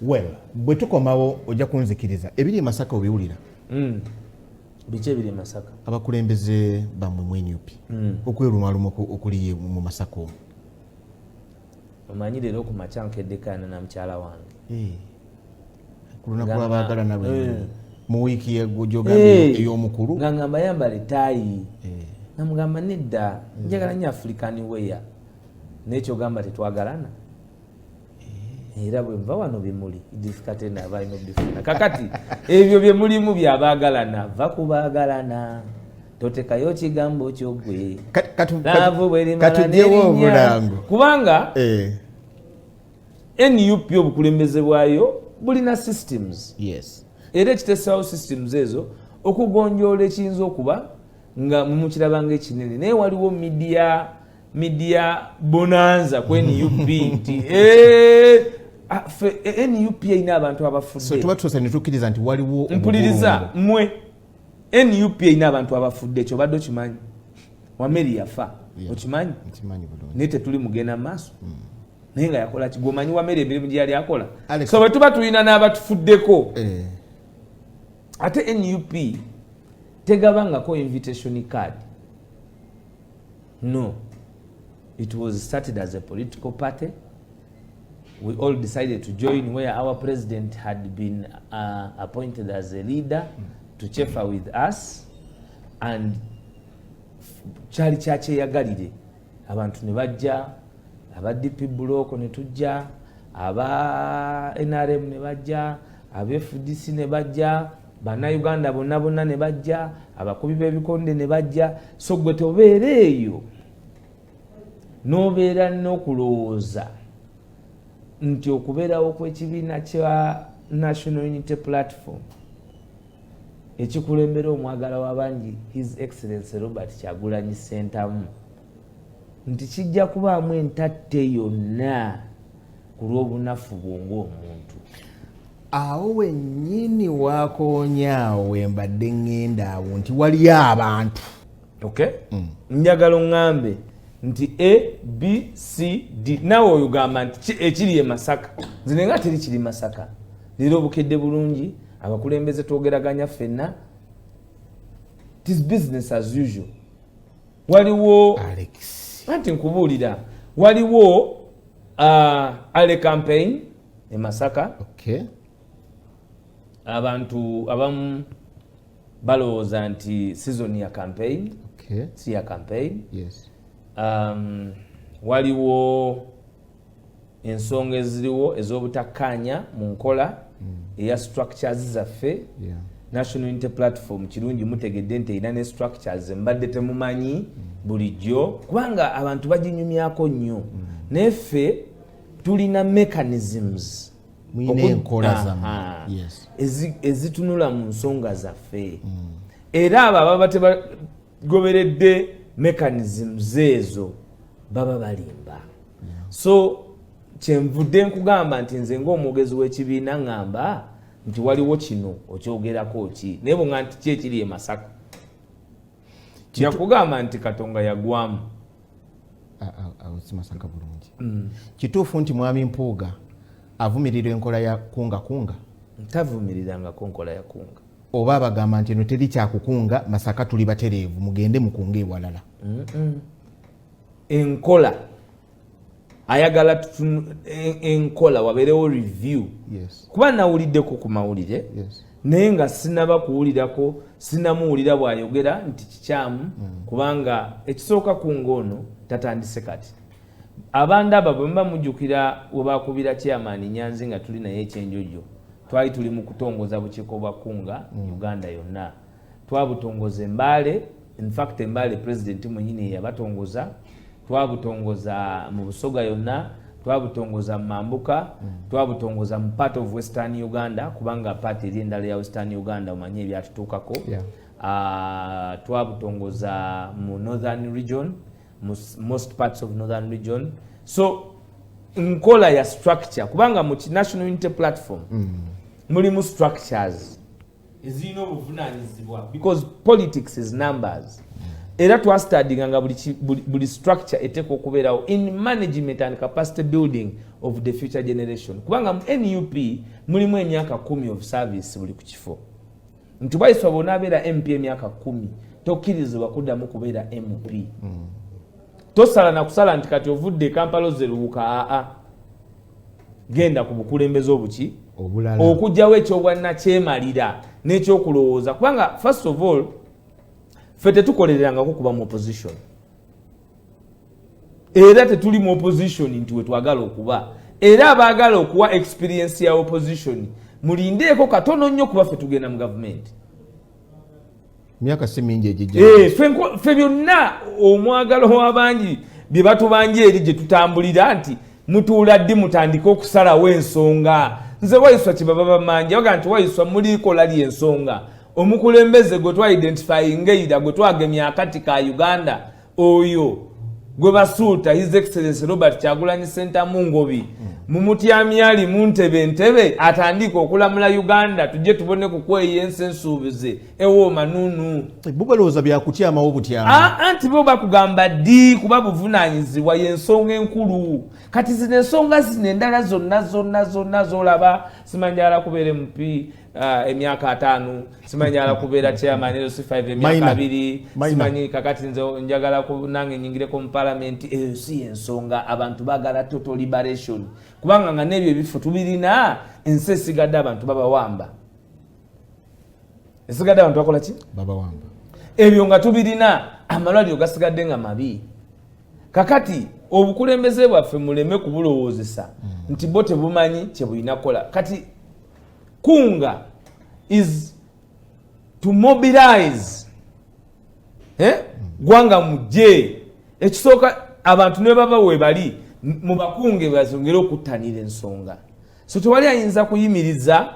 Well, bwe tukomawo ojja kunzikiriza, ebiri e Masaka obiwulira? Biki ebiri e Masaka? Abakulembeze bammwe mu NUP okwerumaluma okuli mu Masaka omwo. Omanyi leero ku makya nkeddekaana na mukyala wange. Eh, ku lunaku Gamba- lw'abaagalana lwe Eh. mu wiiki gyogambye ey'omukulu. Nga ngamba yambala ettaayi. Eh. Namugamba nedda, njagala nnyo African wear, naye kyogamba tetwagalana. Era bwe nva wano bimuli difikatenda aba alina obifuna. Kakati ebyo bye mulimu byabaagalana, va kubaagalana, totekayo kigambo kyogwe. Love bwerimala Katugyewo n'erinnya. obulango. Kubanga Eh, NUP obukulembeze bwayo bulina systems. Era ekiteesawo systems ezo okugonjoola ekiyinza okuba nga mumukiraba nga ekinene, naye waliwo media bonanza ku NUP nti eh, ah, NUP erina abantu So abafudde. Tuba tusoose ne tukkiriza nti waliwo Mpuliriza. obugulungu. Mmwe NUP erina abantu abafudde, ekyo obadde okimanyi? Wameri yafa. Yeah. Okimanyi? Nkimanyi bulungi. Naye tetuli mugenda maaso, naye nga yakola ki? Gwomanyi Wameri emirimu gye yali akola? Alex- So bwe tuba tulina n'abatufuddeko, Eh, ate NUP tegabangako invitation card. No, it was started as a political party. We all decided to join where our president had been appointed as a leader to chafer with us, and Kyali kyakyeyagalire, abantu ne bajja, aba DP bloc ne tujja, aba NRM ne bajja, aba FDC ne bajja, Bannayuganda bonna bonna ne bajja, abakubi b'ebikonde ne bajja. So gwe tobeera eyo n'obeera n'okulowooza nti okubeerawo kw'ekibiina kya National Unity Platform ekikulembera omwagala w'abangi, His Excellence Robert Kyagulanyi Sentamu, nti kijja kubaamu entatte yonna ku lw'obunafu bwo ng'omuntu. Awo wennyini wakoonya, awo wembadde ŋŋenda awo, nti waliyo abantu. Okay, njagala oŋŋambe nti A, B, C, D. Naawe oyo gamba nti ekiri e Masaka, nze nenga teri kiri Masaka. Leero obukedde bulungi, abakulembeze twogeraganya ffenna, 'tis business as usual. Waliwo Alex. Anti nkubuulira, waliwo early campaign e Masaka. Abantu abamu balowooza nti season ya campaign. Si ya campaign. Waliwo ensonga eziriwo ez'obutakkaanya mu nkola eya structures zaffe. National Unity Platform, kirungi mutegedde nti erina ne structures embadde temumanyi bulijjo, kubanga abantu baginyumyako nnyo, naye ffe tulina mechanisms. Muyina enkola zammwe. Aha. Ezitunula mu nsonga zaffe, era abo ababa tebagoberedde mechanisms ezo baba balimba. So kyenvudde nkugamba nti nze ng'omwogezi w'ekibiina ŋŋamba nti waliwo kino, okyogerako ki? Naye bweŋŋa nti ki ekiri e Masaka, yakugamba nti Katonga yagwamu. Awo si Masaka bulungi. Kituufu nti Mwami Mpuuga avumirira enkola ya kunga kunga? Ntavumirirangako nkola ya kunga. Oba abagamba nti eno teri kyakukunga Masaka, tuli batereevu, mugende mukunge ewalala? Enkola ayagala enkola wabeerewo review. Kuba nawuliddeko ku mawulire, naye nga sinaba kuwulirako, sinamuwulira bw'ayogera nti kikyamu, kubanga ekisooka, kunga ono tatandise kati. Abandaba bwe muba mujjukira we bakubira chairman Nyanzi nga tuli naye ekyenjojo, twali tuli mu kutongoza bukiiko bwa kunga Uganda yonna. Twabutongoza Embaale, infact Embaale president mwenyini yabatongoza. Twabutongoza mu Busoga yonna, twabutongoza mu Mambuka, twabutongoza mu part of Western Uganda, kubanga part eri endala ya Western Uganda omanye ebyatutuukako. Twabutongoza mu Northern Region, mu most parts of Northern Region. So nkola ya structure, kubanga mu National Unity Platform mulimu structures ezirina obuvunanyizibwa, because politics is numbers. Era twastadinga nga buli structure eteekwa okubeerawo in management and capacity building of the future generation, kubanga mu NUP mulimu emyaka 10 of service buli ku kifo, nti bwaiswa bwonaabeera MP emyaka 10, tokkirizibwa kuddamu kubeera MP. Tosala nakusala nti kati ovudde e Kampala ozeruwuka, aa, genda ku bukulembeze obuki obulala. Okugjawo ekyobwannakyemalira n'ekyokulowooza, kubanga first of all ffe tetukolererangako kuba mu opposition, era tetuli mu opposition nti wetwagala okuba. Era abaagala okuwa experience ya opposition, mulindeeko katono nnyo, kuba ffe tugenda mu gavumenti. Myaka si mingi egijja. Eh, ffe byonna omwagalo w'abangi bye batubanja eri gye tutambulira nti mutuula ddi mutandike okusalawo ensonga. Nze Waiswa kyebaba bamanja baga nti Waiswa mulikola lyensonga, omukulembeze gwe twaidentifyinga eira, gwe twagemya akati ka Uganda, oyo gwe basuuta, His Excellence Robert Kyagulanyi Sentamu Ngobi, mumutyamyali mu ntebe entebe atandike okulamula Uganda, tujje tubone kukweya ensi ensuubize ewooma nunu. Bo balowooza byakutyamawo butyama. Anti bo bakugamba ddi, kuba buvunanyizibwa yensonga enkulu. Kati zino ensonga zino endala zonna zonna zonna zolaba, simanjala kubeera MP emyaka 50, simanjala kubeera chairman LC5 emyaka Minor. 20, Minor. simanyi kakati nze njagala nange nyingireko mu palamenti, eyo si ensonga. Abantu bagala total liberation, kubanga nga n'ebyo ebifo tubirina, ensi esigadde abantu babawamba, esigadde abantu bakola ki? Babawamba. Ebyo nga tubirina, Amalwaliro gasigadde nga mabi. Kakati obukulembeze bwaffe muleme kubulowoozesa nti bo tebumanyi kyebulina kukola. Kati kunga is to mobilize, eh? Gwanga mujje. Ekisooka, abantu ne baba webali, mubakunge bazongere okuttanira ensonga. So tewali ayinza kuyimiriza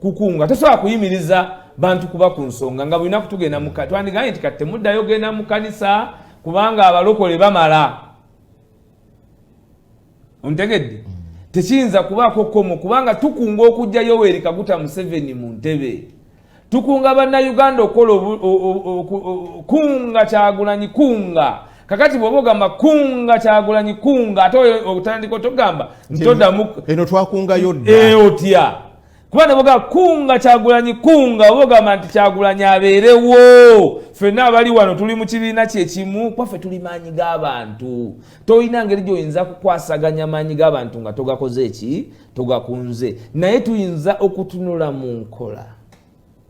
kukunga. Tosobola kuyimiriza bantu kuba ku nsonga nga bulina kutugenda muka. Twandigambye nti kati temuddayo genda mu kanisa kubanga abalokole bamala. Ontegedde? Tekiyinza kubaako komo, kubanga tukunga okujja Yoweri Kaguta Museveni mu ntebe. Tukunga Bannayuganda okukola kunga Kyagulanyi, kunga. Kakati bw'oba ogamba kunga Kyagulanyi, kunga, ate otandika otogamba ntoddamu. Eno twakungayo dda. Otya? Kuba neboga kunga Kyagulanyi, kunga, oba ogamba nti Kyagulanyi abeerewo. Ffenna abali wano tuli mu kibiina kyekimu, kwaffe tuli maanyi g'abantu. Tolina ngeri gyoyinza kukwasaganya maanyi g'abantu nga togakoze eki, togakunze. Naye tuyinza okutunula mu nkola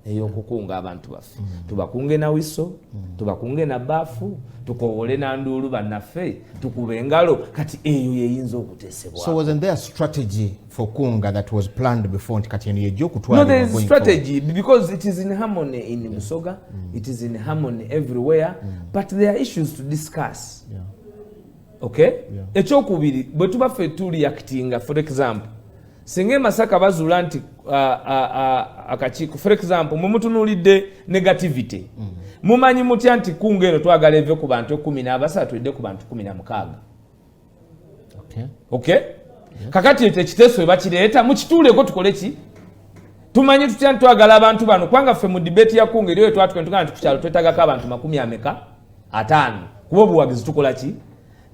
ey'okukunga abantu baffe. Tubakunge na wiso, tubakunge na baafu, tukowole na nduulu, bannaffe tukuba engalo. Kati eyo yeyinza okuteesebwa. So wasn't there a strategy for kunga that was planned before, nti kati eno yejja okutwala? No, there is strategy because it is in harmony in Busoga, it is in harmony everywhere, but there are issues to discuss. Okay. Ekyokubiri, bwe tuba ffe tureactinga, for example, singa e Masaka bazuula nti akakiiko, for example, mwemutunuulidde negativity, mumanyi mutya nti kunga eno twagala eve ku bantu 13 edde ku bantu 16? Okay, kakati ekyo ekiteeso we bakireeta mukituuleko, tukole ki? Tumanyi tutya nti twagala abantu bano? Kubanga ffe mu debate ya kunga eriyo twatuka netugamba nti ku kyalo twetagako abantu makumi ameka? Ataano. Kuba obuwagizi tukola ki?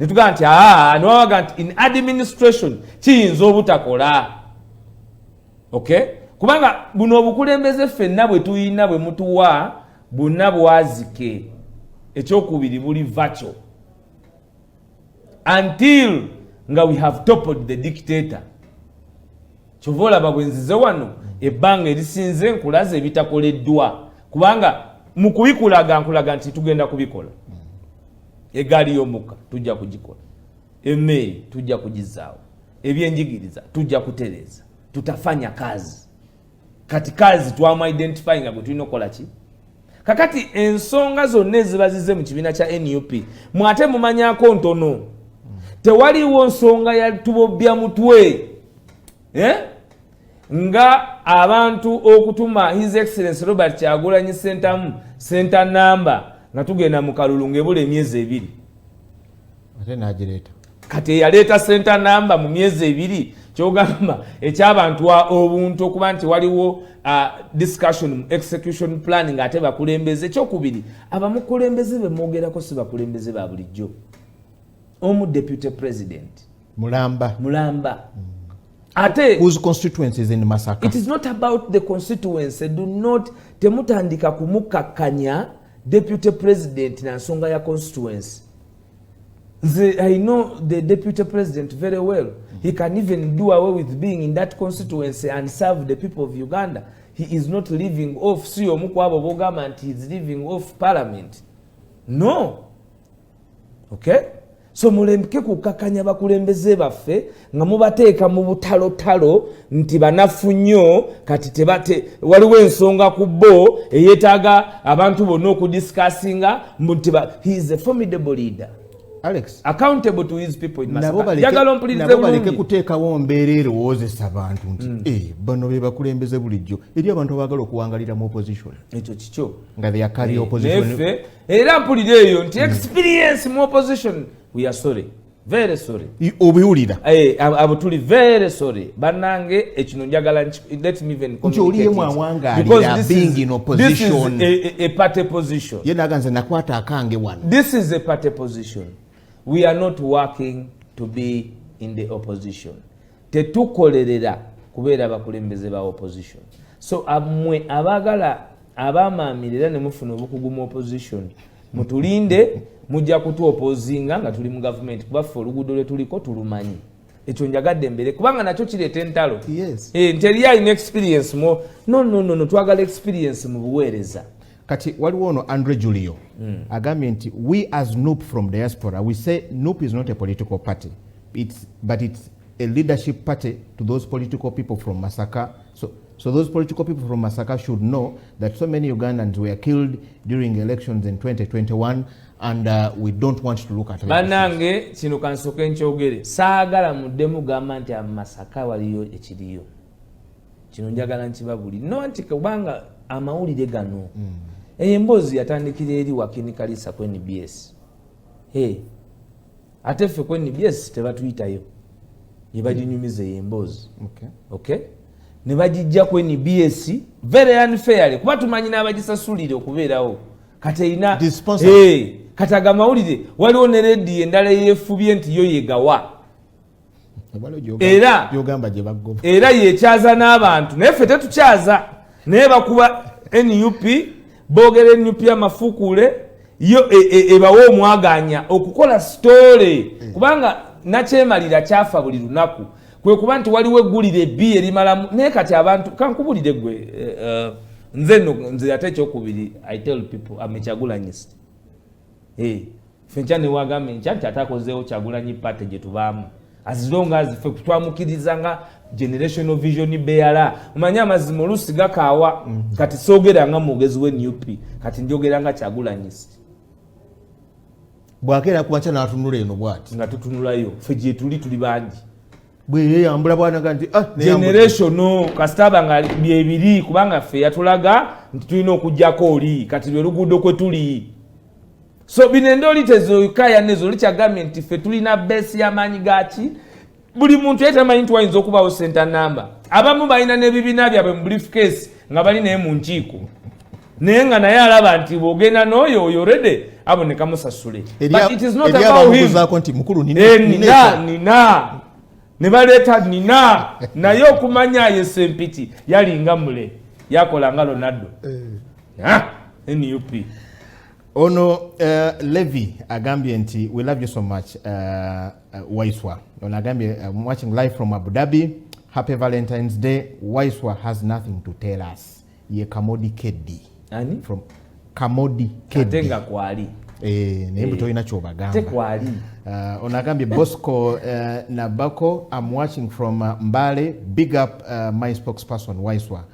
Netugamba nti aa, newabaga nti in administration kiyinza obutakola. Okay, kubanga buno obukulembeze ffenna bwe tuyina, bwe mutuwa, bwonna bwazike. Ekyokubiri, buli vaco until nga we have toppled the dictator. Kyova olaba bwe nzize wano ebbanga erisinze nkulaza ebitakoleddwa, kubanga mu kubikulaga nkulaga nti tugenda kubikola. Egaali y'omukka tujja kugikola, emmeeri tujja kugizaawo, ebyenjigiriza tujja kutereeza. Tutafanya kazi. Kati kazi twamu identify nga gwe tulina okukola ki. Kakati ensonga zonna eziba zize mu kibiina kya NUP, mwate mumanyako ntono, tewaliwo nsonga ya tubobya mutwe, eh? Nga abantu okutuma His Excellence Robert Kyagulanyi Sentamu senta namba nga tugenda mu kalulu ngaebula emyezi 2. Ate nagireeta. Kati eyaleeta senta namba mu myezi 2, kyogamba ekyabantu obuntu okuba nti waliwo discussion mu execution plan ngaate bakulembeze. Ekyokubiri, abamukulembeze bemwogerako si bakulembeze ba bulijjo. Omu deputy president mulamba. Mulamba ate whose constituency is in Masaka. It is not about the constituency. Do not, temutandika kumukakkanya deputy president na nsonga ya constituency. Nze I know the deputy president very well. He can even do away with being in that constituency and serve the people of Uganda. He is not living off, si omu ku abo bogamba nti he is living off parliament. No. Okay, so muleke kukakanya bakulembeze baffe nga mubateeka mu butalotalo nti banafu nnyo. Kati tebate, waliwo ensonga ku bo eyeetaaga abantu bonna okudiscussinga nti he is a formidable leader, Alex, accountable to his people in nabo Masaka. Njagala ompulirize nabo baleke bulungi. Kuteekawo mbeera erowoozesa bantu nti "Eh, bano be bakulembeze bulijjo." Eri abantu abaagala okuwangalira mu opposition Ekyo kikyo. nga they are carry opposition. Neffe era mpulira eyo nti experience mu opposition, we are sorry, very sorry. Obiwulira. Eh, abo tuli very sorry, bannange. Ekino njagala let me even Nti oli ye mwawangaalira being in opposition. This is a party position. Ye naga nze nakwata akange wano. This is a party position. We are not working to be in the opposition. Tetukolerera kubeera bakulembeze ba opposition. So mmwe abaagala abaamaamira era ne mufuna obukugu mu opposition, mutulinde, mujja kutuopposinga nga tuli mu gavumenti, kuba ffe oluguudo lwe tuliko tulumanyi. Ekyo njagadde mbere, kubanga nakyo kireeta entalo. Eh, nti eri alina experience mu, no, no, no, no, twagala experience mu buweereza. Kati waliwo ono Andre Julio agambye nti we as NUP from diaspora, we say NUP is not a political party, but it's a leadership party to those political people from Masaka. So those political people from Masaka should know that so many Ugandans were killed during elections in 2021, and we don't want to look at Bannange, kino kansooke nkyogere, saagala muddemu gamba nti Amasaka waliyo ekiriyo. Kino njagala nkibabuli no nti kubanga amawulire gano, eyo emboozi yatandikira eri Wakini Kalisa ku NBS. Hey, ate ffe ku NBS tebatuyitayo, yebaginyumiza eyo emboozi. Okay, ne bagijja ku NBS very unfairly, kuba tumanyi n'abagisasulire okubeerawo. Kati erina It is sponsored. Hey, kati aga mawulire, waliwo ne rediyo endala eyefubye nti yo yegawa. Waliwo gyogamba gye bagoba. Era yekyaza n'abantu, naye ffe tetukyaza, naye bakuba NUP, boogera NUP amafuukuule, yo ebawa omwaganya okukola story, kubanga nakyemalira kyafa buli lunaku, kwe kuba nti waliwo eggulire ebbi erimalamu. Naye kati abantu kankubulire gwe, nze nno, nze ate ekyokubiri, I tell people am a Kyagulanyist. Ffe nkya newagamba enkya nti ate akozeewo Kyagulanyi party gye tubaamu, as long as ffe twamukiriza nga generational vision bearer. Omanyi amazima oluusi gakaawa. Kati soogera nga mwogezi we NUP, kati njogera nga Kyagulanyist. Bwakeera kumakya n'atunula eno bwati. Nga tutunulayo ffe gyetuli, tuli bangi. Bweyeyambula bwanaga nti ah, neyambula. Generational kasitaba nga byebiri, kubanga ffe yatulaga nti tulina okugjako oli, kati lwe luguudo kwe tuli. So bino endooli tezokaya nezo olikyagambye nti ffe tulina base y'amaanyi gaki. Buli muntu ye tamanyi nti wayinza okubaawo center number. Abamu balina n'ebibiina byabwe mu briefcase nga bali naye mu nkiiko, naye nga naye alaba nti bw'ogenda n'oyo oyo already abo ne kamusasule. But it is not Eri about him. abamubuzaako nti mukulu nina nina nina ne baleeta nina, naye okumanya ye Sempiti yalinga mule yakola nga Ronaldo. Ah, NUP. Ono Levi agambye nti we love you so much, Waiswa. Ono agambye, I'm watching live from Abu Dhabi. Happy Valentine's Day. Waiswa has nothing to tell us. Ye Kamodi Keddi. Ani? From Kamodi Ate Keddi. nga kwali. Naye mbu tolina Ate kyobagamba. Kwali. Ono agambye Bosco Nabako, I'm watching from Mbale. Big up my spokesperson Waiswa.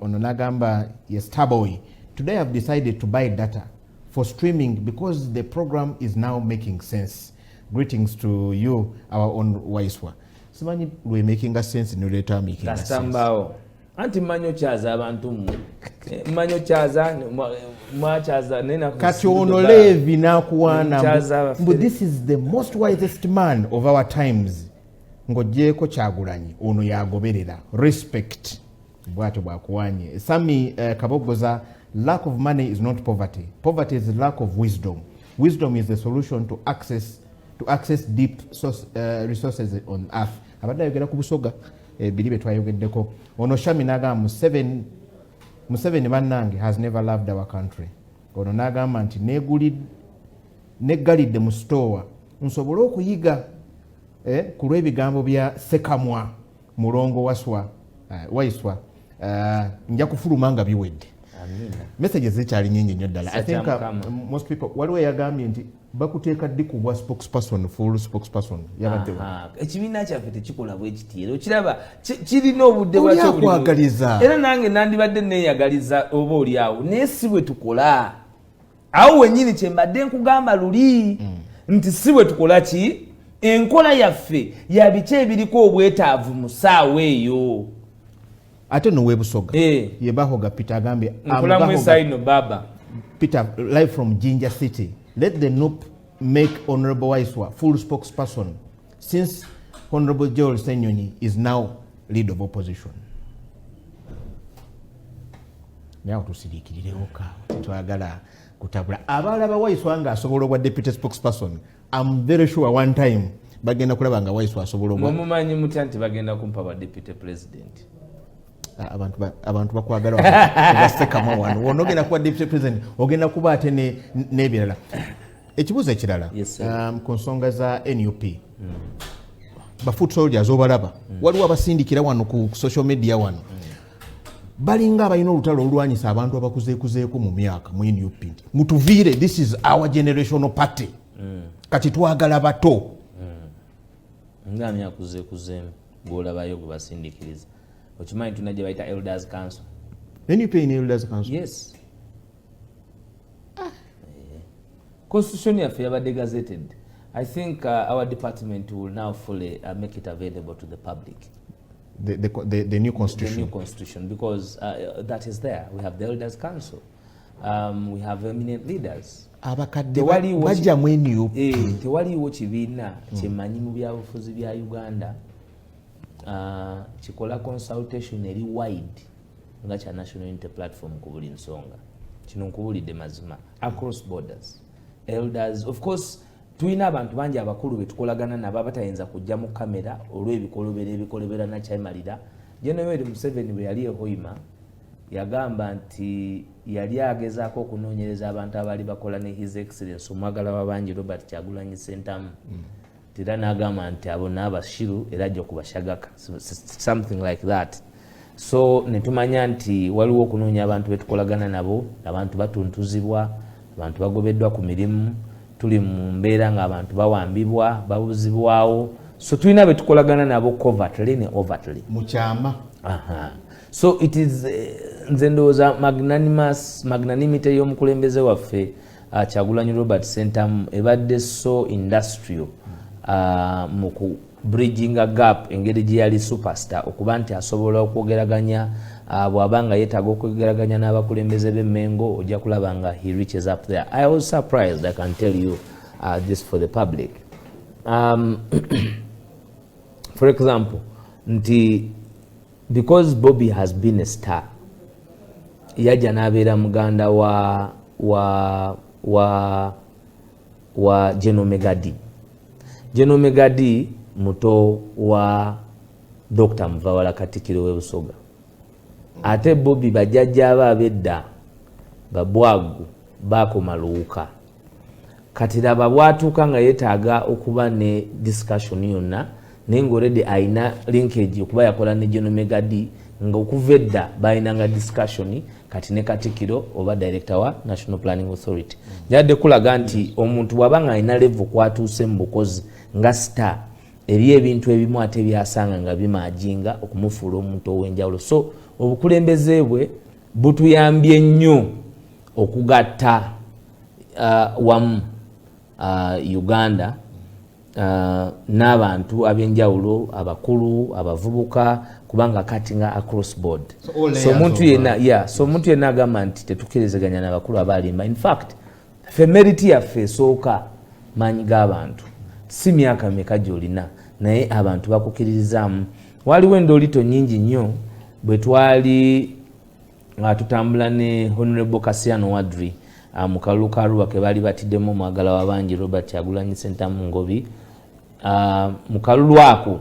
Ono nagamba yes, Starboy. Today I've decided to buy data for streaming because the program is now making sense. Greetings to you, our own Waiswa. Simanyi lwe making sense nuleeta making sense. Kasitambaawo anti mmanyi okyaza abantu mmwe. Mmanyi okyaza mwakyaza naye Kati ono Levi n'akuwaana Nkyaza abafere. Mbu this is the most wisest man of our times, ng'ogyeko Kyagulanyi, ono yagoberera respect, bwatyo bwakuwanye. Sami Kabogoza, lack of money is not poverty. Poverty is lack of wisdom. Wisdom is the solution to access deep source, resources on earth. Abadde ayogera ku Busoga, biri bye twayogeddeko. Ono Shami n'agamba Museveni, Museveni bannange has never loved our country. Ono n'agamba nti neggalidde mu sitoowa nsobole okuyiga ku lw'ebigambo bya Sekamwa Mulongo Waswa, Waiswa, nja kufuluma nga biwedde. Amina. Messages zikyali nyingi nnyo ddala. I think Mukama. most people, waliwo eyagambye nti bakuteeka ddi ku bwa spokesperson, full spokesperson yabadde wa? Aha, ekibiina kyaffe tekikola bwe kiti, era okiraba kirina obudde Oli bwakyo buli akwagaliza. Era nange nandibadde neeyagaliza oba oli awo, naye si bwe tukola. Awo wennyini kyembadde nkugamba luli nti si bwe tukola. Ki enkola yaffe ya biki ebiriko obwetaavu mu ssaawa eyo. Ate no webusoga ye Bahoga Peter agambye Nkolamu Bahoga esayino baba. Peter live from Jinja City. Let the NUP make Honorable Waiswa full spokesperson since Honorable Joel Senyonyi is now lead of opposition. Naye awo tusiriikirirewo kaawo, tetwagala kutabula. Abalaba Waiswa nga asobola obwa deputy spokesperson, I'm very sure one time bagenda kulaba nga Waiswa asobola obwa Mwemumanyi mutya nti bagenda kumpa ba deputy president? Ah, abantu bakwagala obasekama wano wona ogenda kuba deputy president, ogenda kuba ate n'ebirala. Ekibuuzo ekirala, Yes, sir. Ku nsonga za NUP, ba foot soldiers obalaba, waliwo abasindikira wano ku social media wano. Balinga abalina olutalo olulwanyisa abantu abakuzeekuzeeko mu myaka mu NUP nti mutuviire, this is our generational party, kati twagala bato. Nga ani akuzeekuzeemu gwolabayo gwe basindikiriza? Okimanyi tulina gye bayita Elders Council. NUP in Elders Council? Yes. Constitution yaffe yabadde gazetted. I think our department will now fully make it available to the public. The new constitution? The new constitution, because that is there. We have the Elders Council, we have eminent leaders. Abakadde bajja mu NUP? Eh, tewaliiwo kibiina kyemanyi mu byabufuzi bya Uganda kikola consultation eri wide nga kya National Unity Platform ku buli nsonga. Kino nkubuulidde mazima, across borders, elders. Of course tulina abantu bangi abakulu betukolagana nabo abatayinza kujja mu kamera olw'ebikolobero ebikolebera nakyemalira. General Museveni bwe yali ehoima yagamba nti yali agezaako okunoonyereza abantu abaali bakola ne His Excellence omwagala wabangi Robert Kyagulanyi Sentamu. Era n'agamba nti abo n'abashiru era ajja kubashagaka, something like that. So netumanya nti waliwo okunoonya abantu betukolagana nabo. Abantu batuntuzibwa, abantu bagobeddwa ku mirimu, tuli mu mbeera nga abantu bawambibwa, babuzibwawo. So tulina betukolagana nabo covertly ne overtly. Mukyama. Aha. So it is nze ndowooza magnanimity y'omukulembeze waffe Kyagulanyi Robert Sentamu ebadde so industrial mu ku bridginga gap, engeri gye yali superstar okuba nti asobola okwogeraganya bw'aba nga yeetaaga okwogeraganya n'abakulembeze b'Emmengo, ojja kulaba nga he reaches up there. I was surprised, I can tell you this for the public, for example nti because Bobby has been a star, yajja n'abeera muganda wa General Mega Dee. General Mega Dee muto wa Dr Muvawala, Katikkiro w'ebusoga. Ate Bobi bajjajjaaba ab'edda babwagu bakoma Luwuka. Kati laba bwatuuka nga yeetaaga okuba ne discussion yonna, naye nga already ayina linkage okuba yakola ne General Mega Dee, nga okuva edda balinanga discussion kati ne Katikiro oba director wa National Planning Authority. Njadde kulaga nti omuntu bw'aba nga alina level kwatuuse mu bukozi nga star, eri ebintu ebimu ate byasanga nga bimajinga okumufuula omuntu ow'enjawulo. So obukulembeze bwe butuyambye nnyo okugatta wamu Uganda n'abantu ab'enjawulo, abakulu, abavubuka, kubanga kati nga across board. So omuntu yenna, yeah, so omuntu yenna agamba nti tetukkiriziganya n'abakulu abalimba. In fact ffe merit yaffe esooka maanyi g'abantu, si myaka meka gy'olina, naye abantu bakukkiririzaamu. Waliwo endoolito nyingi nnyo bwe twali nga tutambula ne Honorable Kasiano Wadri mu kalulu ka Arua ke baali batiddemu omwagala w'abangi Robert Kyagulanyi Sentamu Ngobi. Mu kalulu ako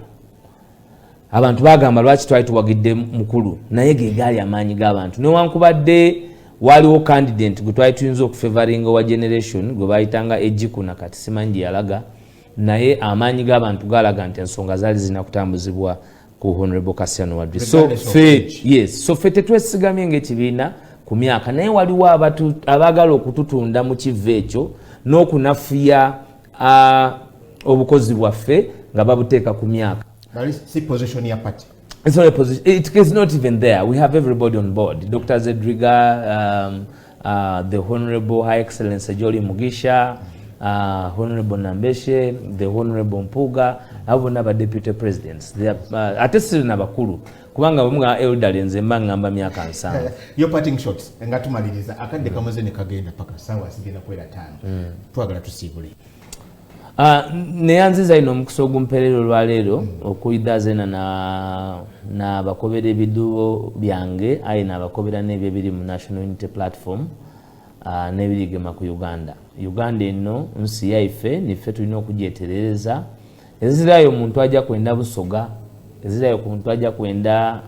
abantu bagamba lwaki twali tuwagidde mukulu, naye ge gaali amaanyi g'abantu. Newankubadde waliwo candidate gwe twali tuyinza okufavoringa wa generation gwe bayitanga Ejikuna, kati simanyi gye yalaga, naye amaanyi g'abantu galaga nti ensonga zaali zirina kutambuzibwa ku Honorable Kasiano Wadri. So fe, yes, so fe tetwesigamye ngaekibiina ku myaka, naye waliwo abaagala okututunda mu kiva ekyo n'okunafuya obukozi bwaffe nga babuteeka ku myaka. Si position ya party. It's not a position. It is not even there. We have everybody on board. Dr. Zedriga, the Honorable High Excellency Jolly Mugisha, Honorable Nambeshe, the Honorable Mpuga, abo bonna ba deputy presidents. They are, ate siri na bakulu kubanga bwe elderly nze mba ngamba myaka 70. Your parting shots nga tumaliriza, akadde kamaze ne kagenda paka saawa zigenda kwera 5. Twagala tusiibule. Neyanziza ino omukisa ogumperera olwaleero okuyida zena nabakobera ebidubo byange, aye nabakobera n'ebyo ebiri mu National Unity Platform n'ebirigema ku Uganda. Uganda eno nsi yaife, niffe tulina okugyeterereza. Ezirayo omuntu ajja kwenda Busoga, ezirayo ku muntu ajja kwenda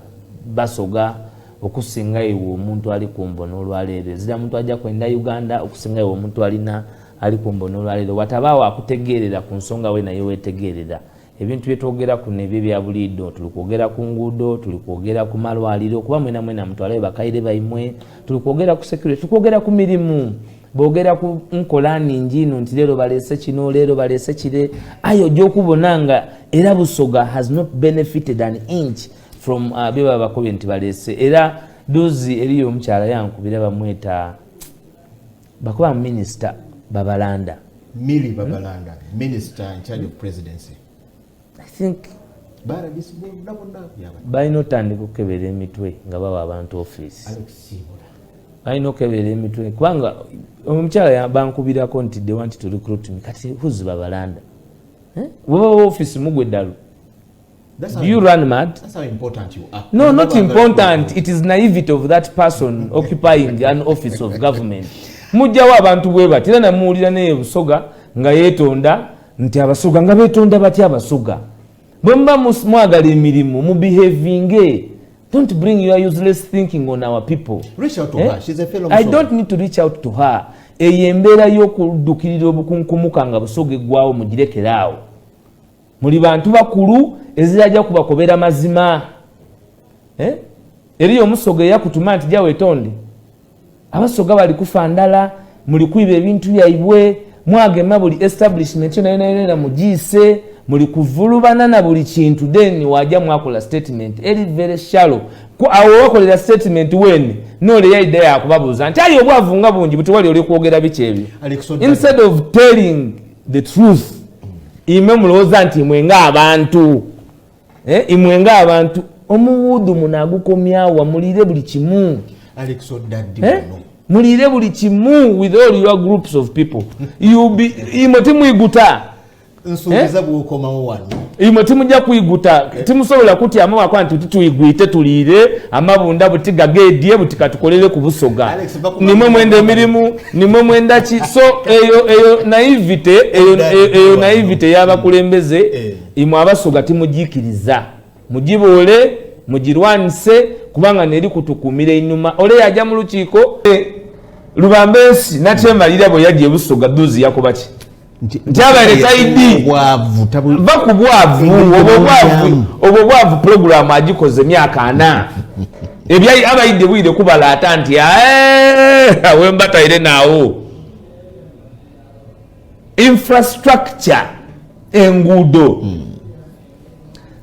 Basoga okusinga iwe omuntu ali kumbo n'olwaleero. Ezira muntu ajja kwenda Uganda okusinga iwe omuntu alina ali kumbo n'olwaleero. Watabaawo akutegeerera ku nsonga we naye wetegeerera. Ebintu byetwogera kuno ebyo ebya buliiddo, tuli kwogera ku nguudo, tuli kwogera ku malwaliro, kuba mwena mwena mutwaleyo bakaire baimwe, tuli kwogera ku security, tuli kwogera ku mirimu, boogera ku nkola ningi ino nti leero baleese kino, leero baleese kire. Aye ojja okubona nga era Busoga has not benefited an inch from bye baba bakobye nti baleese. Era duzi eriyo omukyala yankubira, bamweta bakuba minisita Babalanda. Milly Babalanda, minister in charge of presidency. I think balina otandika okukebera emitwe nga bawa abantu ofiisi. Balina okukebera emitwe kubanga omukyala bankubirako nti they want to recruit me. Kati who's Babalanda? Bweba ofiisi mugwe eddalu. Do you run mad? That's how important you are. No, not important. It is naivety of that person occupying an office of government. Mujjawo abantu bwe bati. Era namuwulira naye Busoga nga yeetonda nti Abasoga nga beetonda batya. Abasoga bwe muba mwagala emirimu, mubehavinge. Don't bring your useless thinking on our people. Reach out to her. She's a fellow I don't need to reach out to her. Eyo embeera y'okuddukirira obukunkumuka nga Busoga eggwawo, mugirekeraawo. Muli bantu bakulu, ezirajja kubakobera mazima. Eh? Eriyo omusoga eyakutuma nti ja wetonde? Abasoga bali kufa ndala, muli kwiba ebintu byaibwe, mwagema buli establishment yona yona yona mugiise, muli kuvulubana na buli kintu. Then wajja mwakola statement eri very shallow. Awo wakolera statement weni nole yaidde yakubabuuza nti ayi obwavu nga bungi buti, wali oli kwogera biki ebyo instead of telling the truth? Imwe mulowooza nti imwe ng'abantu, imwe ng'abantu omuwuudu muno agukomyawa, mulire buli kimu. Eh? Mulire buli kimu with all your groups of people. You be, imwe timwiguta. Nsuubiza bw'okomawo wano. Imwe timujja kwiguta, timusobola kutyama wakwa nti titwigwite, tuliire amabunda buti gagedye buti katukolere ku Busoga. Nimwe mwenda emirimu, nimwe mwenda ki. So eyo naivete, eyo naivete y'abakulembeze. Imwe Abasoga timugikiriza, mugiboole, mugirwanise, kubanga neri kutukumira einuma. Ole yajja mu lukiiko Lubambensi nakyemalira bwe yajja ebusoga duzi yakuba ki? Nti abaire taidi va ku bwavu. Obwo bwavu puroguramu agikoze emyaka 40 ebyayi abayidde bwire kubalaata nti wembataire naawo infrastructure, enguudo.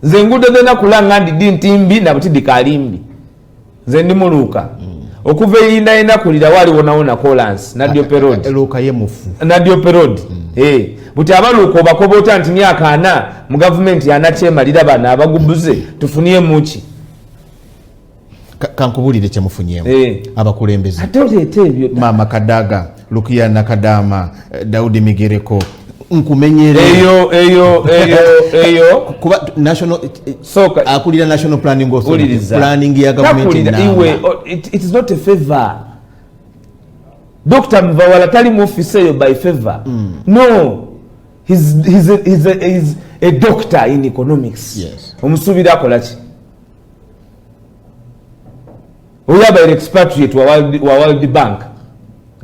Nze enguudo zenakulanga ndidi nti mbi nabuti dikaali mbi. Nze ndi muluuka okuva eyinda enakulira waliwonawona kolansi Nadiope Road. Luuka ye mufu. Nadiope Road. Buti abaluuka obakoba otya nti myaka 40 mu gavumenti yanakyemalira bano abagubuze tufunye muki? Kankubulire kyemufunyemu. Abakulembeze. Ate oleeta ebyo. Maama Kadaga, Lukiya Nakadama, Daudi Migereko, nkumenyere. Eyo kuba national Sooka. Akulira National Planning Authority. Wuliriza. Planning ya gavumenti. Takulira, namba. Iwe, it is not a favor. Dr Muvawala tali mu office eyo by favor. No, he's a doctor in economics. Omusuubira akola ki? Oyo abaire expatriate wa World Bank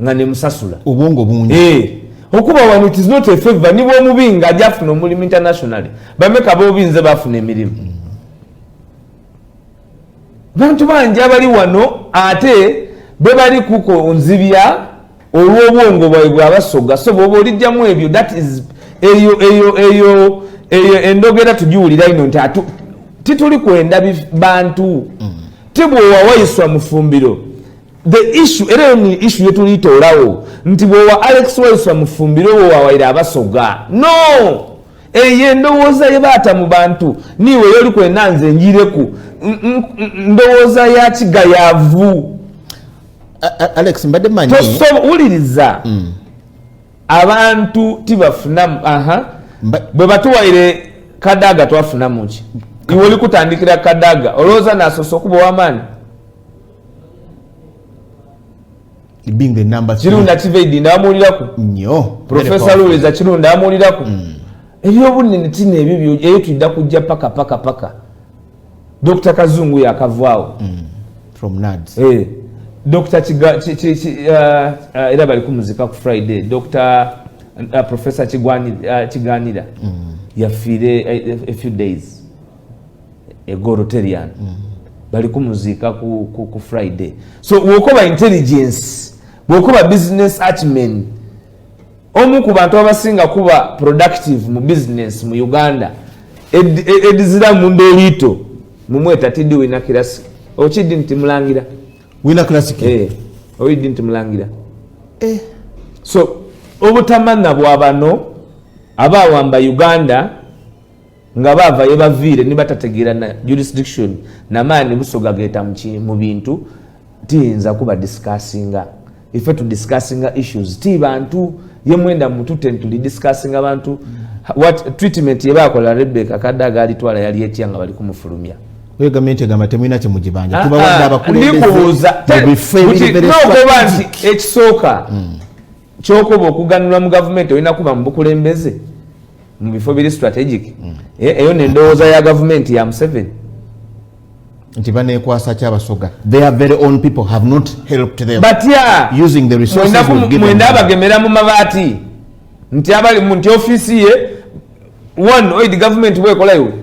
nga nemusasula. Obwongo bungi. Okuba wano it is not a favor. Ni bwomubinga ajja afuna omulimu internationally, bameka bobinze bafuna emirimu? Bantu bangi abali wano ate be bali kuko nzibya olw'obwongo bwabwe abasoga. So bw'oba olijjamu ebyo, that is eyo endogera tugiwulira ino nti tituli kwenda bantu tibwowa Waiswa Mufumbiro the issue. Era eyo ni issue yetulitoolawo nti bwowa Alex Waiswa Mufumbiro bwowawaire abasoga, no, eyo endowooza ye baata mu bantu. Niiwe yoli kwenda nze njireku ndowooza ya kigayavu. Alex, mbadde manyi Wuliriza, abantu tibafunamu. Aha, bwe batuwaire Kadaga twafunamu ki? Iwe oli kutandikira Kadaga, olowooza nasoose okuba ow'amaanyi? Being the number three. Kirunda Kivaidi ndamuwuliraku. Nnyo. Profesa Luweza Kirunda amuwuliraku. Ebyobunene tina ebyo eyo tudda kujja paka paka paka. Dr Kazungu yakavaawo. From NAADS. Dr Kiga, ki, ki, ki, era bali kumuzika ku Friday. Dr Professor Kiganira. Yafiire a few days ago Rotarian. Bali kumuziika ku Friday. So bw'okoba intelligence, bw'okoba business acumen, omu ku bantu abasinga kuba productive mu business mu Uganda, Edizira Mundolito, mumweta Tidi Wina Classic. Okidi nti mulangira. Wina Classic. Oyidi nti mulangira. So obutamanya bwa bano abawamba Uganda nga bava ye baviire ni batategeera na jurisdiction namaani Busoga geeta mu bintu tiyinza kuba discussinga. Ife tu discussinga issues ti bantu ye mwenda mutute ntuli discussinga bantu. What treatment ye bakola Rebecca Kadaga alitwala yali etya nga bali kumufulumya. Oyo gavumenti egamba temulina kye mugibanja. Tubawadde abakulembeze Ndikubuuza, mu bifo ebiri very n'okuba nti strategic. Ekisooka kyokuba okuganulwa mu gavumenti olina kuba mu bukulembeze mu bifo biri strategic. Eyo nendowooza ya gavumenti ya Museveni. Nti baneekwasa ki Abasoga? Their very own people have not helped them Batya using the resources we've given mwenda them. Abagemera mu mabaati nti abali nti ofiisi ye one oid government bwekolayo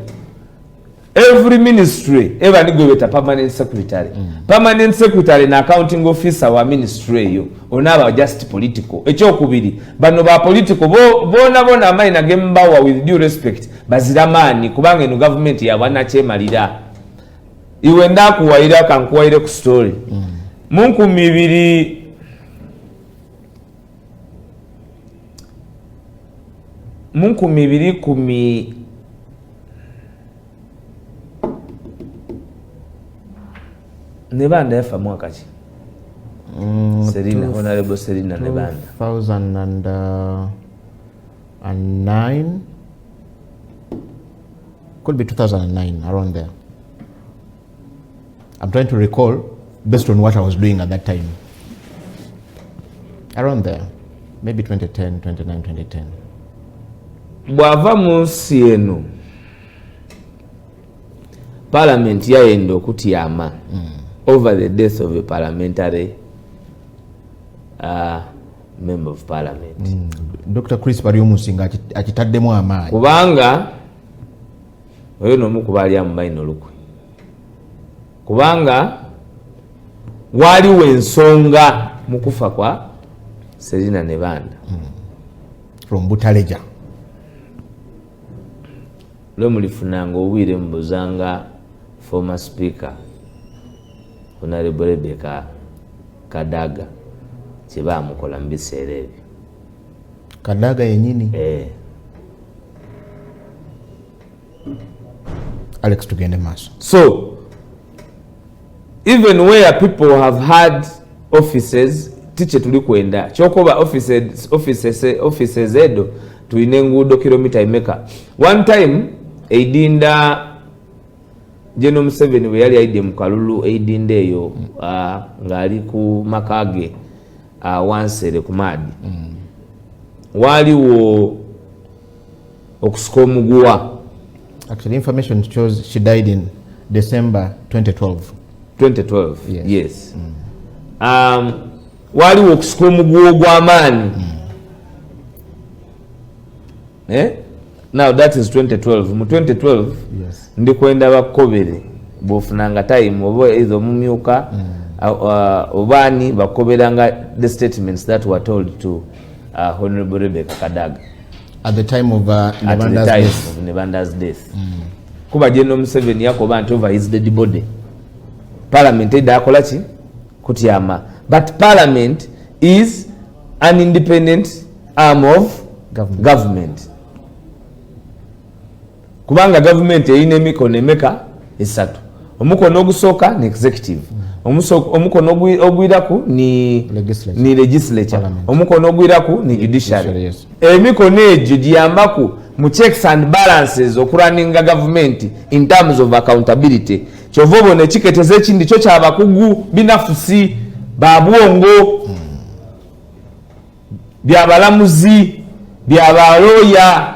every ministry eba ni gwebeta permanent secretary. Permanent secretary na accounting officer wa ministry eyo onaaba just political. Ekyokubiri, bano ba political bona bona amayina gembawa, with due respect, bazira maanyi kubanga eno government yabwanakyemalira. Iwe ndakuwayira, kankuwayire ku story. Mu 2000, mu 2010 Nebanda yafa mwaka ki? Serina, Honorable Serina Nebanda. 2009, could be 2009, around there. I'm trying to recall based on what I was doing at that time. Around there, maybe 2010, 29, 2010. Bw'ava mu nsi eno, parliament yayenda okutyama over the death of a parliamentary member of parliament. Dr. Chris Baryomunsi nga akitaddemu amaanyi. Kubanga oyo n'omu ku baali amubalina olukwe, kubanga waaliwo ensonga mu kufa kwa Serina Nebanda. From Butaleja. Lwe mulifunanga obwire mubuzanga former speaker Honorable Rebecca Kadaga kye baamukola mu biseera ebyo. Kadaga yennyini. Eh. Alex, tugende maaso. So even where people have had offices, tikye tuli kwenda kyokuba offices edo tulina enguudo kilomita imeka. One time eidinda General Museveni bwe yali ayidde mu kalulu, eidinda eyo ng'ali ku maka ge Wansere ku maadi, waaliwo okusika omuguwa. Actually, information shows she died in December 2012. 2012. Yes. Yes. Waaliwo okusika omuguwa ogw'amaanyi. Eh? Now that is 2012. Mu 2012 ndikwenda bakobere bwofunanga time oba either omumyuka obaani bakoberanga the statements that were told to Honorable Rebecca Kadaga at the time of at the Nebanda's time death. Of Nebanda's death. Kuba General Museveni yakoba nti over his dead body parliament edda akola ki kutyama, but parliament is an independent arm of Government. Government, kubanga gavumenti erina emikono emeka? Esatu. Omukono ogusooka ni executive, omukono ogwiraku ni Legislature. Ni legislature. Parliament. Omukono ogwiraku ni judiciary. Judiciary, yes. Emikono egyo giyambaku mu checks and balances okuraninga gavumenti in terms of accountability. Kyova obona ekiketeza ekindi kyo kyabakugu binafusi babwongo, byabalamuzi, byabaloya.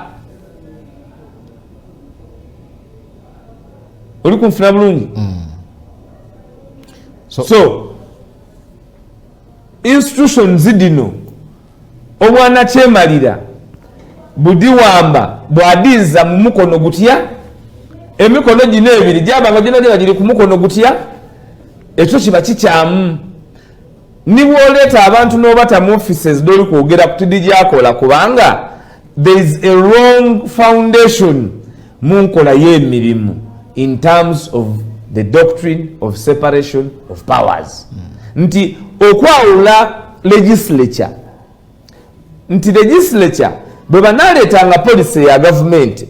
Oli kunfuna bulungi? So institutions dino obwanakyemalira Budiwamba bwadiza mu mukono gutya, emikono gino ebiri gyabanga gyona gyona giri ku mukono gutya, ekyo kiba kikyamu. Nibwoleeta abantu n'obata mu offices doli kwogera ku tidi gyakola, kubanga there is a wrong foundation mu nkola y'emirimu in terms of the doctrine of separation of powers, nti okwawula legislature, nti legislature bwe banaleetanga policy ya gavumenti,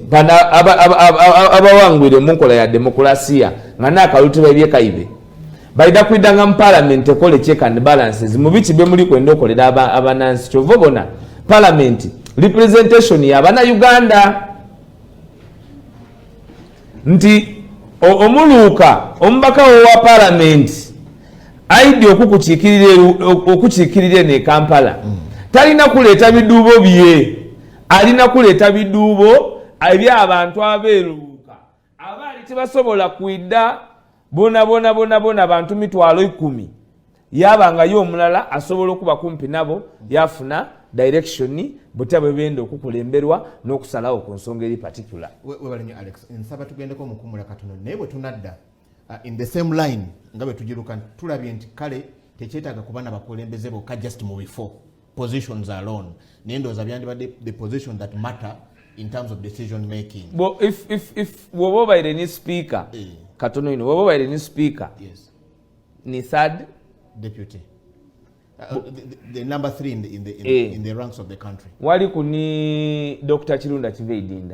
abawangwire mu nkola ya demokulasiya nga naakalulu tebabyekaibe, balina kwidanga mu parliament ekole check and balances mu biki bye muli kwenda okolera abanansi. Kyova obona parliament representation y'abannayuganda, nti omuluuka omubaka wo wa parliament aidi okukiikirira eno e Kampala, talina kuleeta biduubo bye, alina kuleeta biduubo ebyabantu abeeruuka abaali tebasobola kwidda bona bona bona bona, bantu 100,000. Yaba nga ye omulala asobola okuba kumpi nabo, yafuna direction butya bwe benda okukulemberwa n'okusalawo ku nsonga eri particular. Webale nnyo, Alex. Nsaba tugendeko mukumula katono, naye bwe tunadda in the same line nga bwe tugiruka, tulabye nti kale tekyetaaga kuba nabakulembeze bokka just mu bifo, positions alone, naye ndowooza byandibadde the position that matter in terms of decision making. Bo, if bw'oba obaire ni speaker, katono ino, bw'oba obaire ni speaker, ni third deputy, the number three in the ranks of the country. Wali ku ni Dr. Kirunda Kiveidinda.